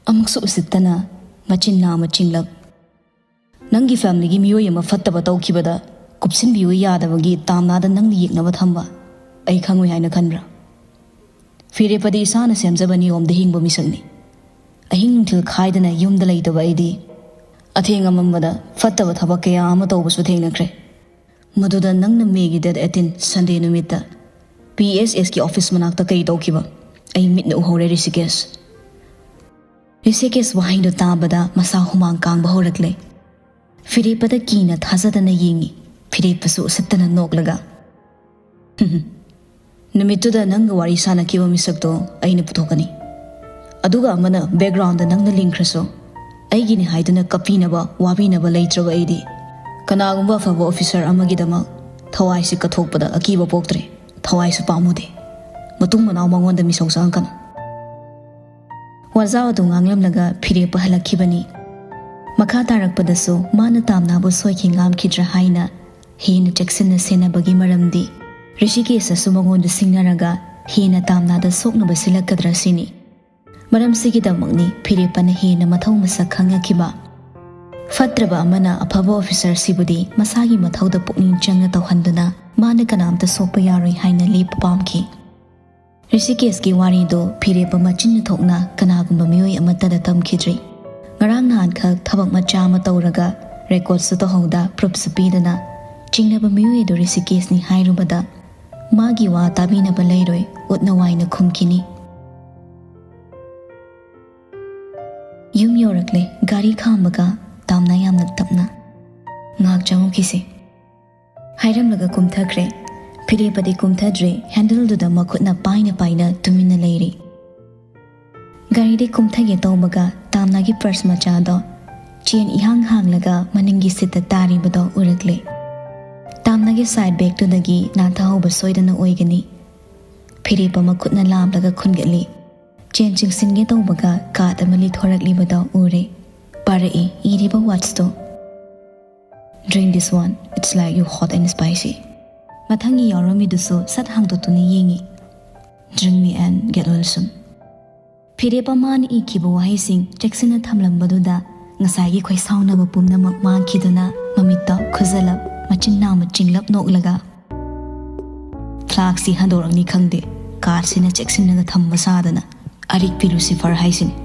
ꯑꯃꯨꯛꯁꯨ ꯎꯁꯤꯠꯇꯅ ꯃꯆꯤꯟ ꯅꯥꯝꯃ ꯆꯤꯡꯂꯞ, "ꯅꯪꯒꯤ ꯐꯦꯃꯤꯂꯤꯒꯤ ꯃꯤꯑꯣꯏ ꯑꯃ ꯐꯠꯇꯕ ꯇꯧꯈꯤꯕꯗ ꯀꯨꯞꯁꯤꯟꯕꯤꯌꯨ ꯌꯥꯗꯕꯒꯤ ꯇꯥꯝꯅꯥꯗ ꯅꯪꯅ ꯌꯦꯛꯅꯕ ꯊꯝꯕ ꯑꯩ ꯈꯪꯉꯣꯏ ꯍꯥꯏꯅ ꯈꯟꯕ꯭ꯔꯥ? ꯐꯤꯔꯦꯞꯄꯗꯤ ꯏꯁꯥꯅ ꯁꯦꯝꯖꯕ ꯅꯤꯌꯣꯝꯗ ꯍꯤꯡꯕ ꯃꯤꯁꯛꯅꯤ꯫ ꯑꯍꯤꯡ ꯅꯨꯡꯊꯤꯜ ꯈꯥꯏꯗꯅ ꯌꯨꯝꯗ ꯂꯩꯇꯕ ꯑꯩꯗꯤ ꯑꯊꯦꯡ ꯑꯃꯝꯕꯗ ꯐꯠꯇꯕ ꯊꯕꯛ ꯀꯌꯥ ꯑꯃ ꯇꯧꯕꯁꯨ ꯊꯦꯡꯅꯈ꯭ꯔꯦ꯫ ꯃꯗꯨꯗ ꯅꯪꯅ ꯃꯦꯒꯤ ꯗꯦꯠ ꯑꯩꯠꯇꯤꯟ ꯁꯟꯗꯦ ꯅꯨꯃꯤꯠꯇ ꯄꯤ ꯑꯦꯁ ꯑꯦꯁꯀꯤ ꯑꯣꯐꯤꯁ ꯃꯅꯥꯛꯇ ꯀꯔꯤ ꯇꯧꯈꯤꯕ? ꯑꯩ ꯃꯤꯠꯅ ꯎꯍꯧꯔꯦ, ꯔꯤꯁꯤꯀꯦꯁ꯫ ꯔꯤꯁꯤꯀꯦꯁ ꯋꯥꯍꯩꯗꯨ ꯇꯥꯕꯗ ꯃꯁꯥ ꯍꯨꯃꯥꯡ ꯀꯥꯡꯕ ꯍꯧꯔꯛꯂꯦ꯫ ꯐꯤꯔꯦꯞꯄꯗ ꯀꯤꯅ ꯊꯥꯖꯗꯅ ꯌꯦꯡꯉꯤ꯫ ꯐꯤꯔꯦꯞꯄꯁꯨ ꯎꯁꯤꯠꯇꯅ ꯅꯣꯛꯂꯒ, "ꯅꯨꯃꯤꯠꯇꯨꯗ ꯅꯪꯒ ꯋꯥꯔꯤ ꯁꯥꯟꯅꯈꯤꯕ ꯃꯤꯁꯛꯇꯣ ꯑꯩꯅ ꯄꯨꯊꯣꯛꯀꯅꯤ꯫ ꯑꯗꯨꯒ ꯑꯃꯅ ꯕꯦꯛꯒ꯭ꯔꯥꯎꯟꯗ ꯅꯪꯅ ꯂꯤꯡꯈ꯭ꯔꯁꯨ, ꯑꯩꯒꯤꯅꯤ ꯍꯥꯏꯗꯨꯅ ꯀꯞꯄꯤꯅꯕ, ꯋꯥꯕꯤꯅꯕ ꯂꯩꯇ꯭ꯔꯕ ꯑꯩꯗꯤ ꯀꯅꯥꯒꯨꯝꯕ ꯑꯐꯕ ꯑꯣꯐꯤꯁꯔ ꯑꯃꯒꯤꯗꯃꯛ ꯊꯋꯥꯏꯁꯤ ꯀꯠꯊꯣꯛꯄꯗ ꯑꯀꯤꯕ ꯄꯣꯛꯇ꯭ꯔꯦ, ꯊꯋꯥꯏꯁꯨ ꯄꯥꯝꯃꯨꯗꯦ꯫ ꯃꯇꯨꯡ ꯃꯅꯥꯎ ꯃꯉꯣꯟꯗ ꯃꯤꯁꯧ ꯆꯪꯉꯛꯀꯅꯨ"꯫ ꯋꯥꯖꯥꯎ ꯑꯗꯨ ꯉꯥꯡꯂꯝꯂꯒ ꯐꯤꯔꯦꯞꯄ ꯍꯜꯂꯛꯈꯤꯕꯅꯤ꯫ ꯃꯈꯥ ꯇꯥꯔꯛꯄꯗꯁꯨ ꯃꯥꯅ ꯇꯥꯝꯅꯥꯕꯨ ꯁꯣꯏꯈꯤ ꯉꯥꯝꯈꯤꯗ꯭ꯔꯥ ꯍꯥꯏꯅ ꯍꯦꯟꯅ ꯆꯦꯛꯁꯤꯟꯅ ꯁꯦꯟꯅꯕꯒꯤ ꯃꯔꯝꯗꯤ ꯔꯤꯁꯤꯀꯦꯁꯅꯁꯨ ꯃꯉꯣꯟꯗ ꯁꯤꯡꯅꯔꯒ ꯍꯦꯟꯅ ꯇꯥꯝꯅꯥꯗ ꯁꯣꯛꯅꯕ ꯁꯤꯜꯂꯛꯀꯗ꯭ꯔꯥ ꯁꯤꯅꯤ꯫ ꯃꯔꯝꯁꯤꯒꯤꯗꯃꯛꯅꯤ ꯐꯤꯔꯦꯞꯄꯅ ꯍꯦꯟꯅ ꯃꯊꯧ ꯃꯁꯛ ꯈꯪꯉꯛꯈꯤꯕ꯫ ꯐꯠꯇ꯭ꯔꯕ ꯑꯃꯅ ꯑꯐꯕ ꯑꯣꯐꯤꯁꯔꯁꯤꯕꯨꯗꯤ ꯃꯁꯥꯒꯤ ꯃꯊꯧꯗ ꯄꯨꯛꯅꯤꯡ ꯆꯪꯅ ꯇꯧꯍꯟꯗꯨꯅ ꯃꯥꯅ ꯀꯅꯥꯝꯇ ꯁꯣꯛꯄ ꯌꯥꯔꯣꯏ ꯍꯥꯏꯅ ꯂꯦꯞꯄ ꯄꯥꯝꯈꯤ꯫ ꯔꯤꯁꯤꯀꯦꯁꯀꯤ ꯋꯥꯔꯤꯗꯨ ꯐꯤꯔꯦꯞꯄ ꯃꯆꯤꯟꯅ ꯊꯣꯛꯅ ꯀꯅꯥꯒꯨꯝꯕ ꯃꯤꯑꯣꯏ ꯑꯃꯠꯇꯗ ꯇꯝꯈꯤꯗ꯭ꯔꯤ꯫ ꯉꯔꯥꯡ ꯅꯍꯥꯟꯈꯛ ꯊꯕꯛ ꯃꯆꯥ ꯑꯃ ꯇꯧꯔꯒ ꯔꯦꯀꯣꯔꯠꯁꯨ ꯇꯧꯍꯧꯗ, ꯄ꯭ꯔꯨꯐꯁꯨ ꯄꯤꯗꯅ ꯆꯤꯡꯅꯕ ꯃꯤꯑꯣꯏ ꯑꯗꯨ ꯔꯤꯁꯤꯀꯦꯁꯅꯤ ꯍꯥꯏꯔꯨꯕꯗ ꯃꯥꯒꯤ ꯋꯥ ꯇꯥꯕꯤꯅꯕ ꯂꯩꯔꯣꯏ, ꯎꯠꯅ ꯋꯥꯏꯅ ꯈꯨꯝꯈꯤꯅꯤ꯫ ꯌꯨꯝ ꯌꯧꯔꯛꯂꯦ꯫ ꯒꯥꯔꯤ ꯈꯥꯝꯕꯒ ꯇꯥꯝꯅꯥ ꯌꯥꯝꯅ ꯇꯞꯅ, "ꯉꯥꯏꯍꯥꯛ ꯆꯪꯉꯨꯈꯤꯁꯦ" ꯍꯥꯏꯔꯝꯂꯒ ꯀꯨꯝꯊꯈ꯭ꯔꯦ꯫ ꯐꯤꯔꯦꯞꯄꯗꯤ ꯀꯨꯝꯊꯗ꯭ꯔꯦ, ꯍꯦꯟꯗꯜꯗꯨꯗ ꯃꯈꯨꯠꯅ ꯄꯥꯏꯅ ꯄꯥꯏꯅ ꯇꯨꯃꯤꯟꯅ ꯂꯩꯔꯤ꯫ ꯒꯥꯔꯤꯗꯤ ꯀꯨꯝꯊꯒꯦ ꯇꯧꯕꯒ ꯇꯥꯝꯅꯥꯒꯤ ꯄꯔꯁ ꯃꯆꯥꯗꯣ ꯆꯦꯟ ꯏꯍꯥꯡ ꯍꯥꯡꯂꯒ ꯃꯅꯤꯡꯒꯤ ꯁꯤꯠꯇ ꯇꯥꯔꯤꯕꯗꯣ ꯎꯔꯛꯂꯦ꯫ ꯇꯥꯝꯅꯥꯒꯤ ꯁꯥꯏꯠ ꯕꯦꯒꯇꯨꯗꯒꯤ ꯅꯥꯟꯊꯍꯧꯕ ꯁꯣꯏꯗꯅ ꯑꯣꯏꯒꯅꯤ꯫ ꯐꯤꯔꯦꯞꯄ ꯃꯈꯨꯠꯅ ꯂꯥꯝꯂꯒ ꯈꯨꯟꯒꯠꯂꯤ꯫ ꯆꯦꯟ ꯆꯤꯡꯁꯤꯟꯒꯦ ꯇꯧꯕꯒ ꯀꯥꯔꯗ ꯑꯃ ꯂꯤꯊꯣꯔꯛꯂꯤꯕꯗꯣ ꯎꯔꯦ꯫ ꯄꯥꯔꯛꯏ, ꯏꯔꯤꯕ ꯋꯥꯔꯗꯁꯇꯣ: "Drink this one, it's like you hot and spicy." ꯃꯊꯪꯒꯤ ꯌꯥꯎꯔꯝꯃꯤꯗꯨꯁꯨ ꯁꯠ ꯍꯥꯡꯗꯣꯛꯇꯨꯅ ꯌꯦꯡꯉꯤ꯫ "Drink me and get well soon." ꯐꯤꯔꯦꯞꯄ ꯃꯥꯅ ꯏꯈꯤꯕ ꯋꯥꯍꯩꯁꯤꯡ ꯆꯦꯛꯁꯤꯟꯅ ꯊꯝꯂꯝꯕꯗꯨꯗ ꯉꯁꯥꯏꯒꯤ ꯈꯣꯏꯁꯥꯎꯅꯕ ꯄꯨꯝꯅꯃꯛ ꯃꯥꯡꯈꯤꯗꯨꯅ ꯃꯃꯤꯠꯇ ꯈꯨꯖꯂꯞ, ꯃꯆꯤꯟ ꯅꯥꯝꯃ ꯆꯤꯡꯂꯞ ꯅꯣꯛꯂꯒ, "ꯐ꯭ꯂꯥꯛꯁꯤ ꯍꯟꯗꯣꯔꯛꯅꯤ ꯈꯪꯗꯦ, ꯀꯥꯔꯗꯁꯤꯅ ꯆꯦꯛꯁꯤꯟꯅꯒ ꯊꯝꯕ ꯁꯥꯗꯅ꯫ ꯑꯔꯤꯛꯄꯤ ꯂꯨꯁꯤꯐꯔ ꯍꯥꯏꯁꯤꯅꯤ꯫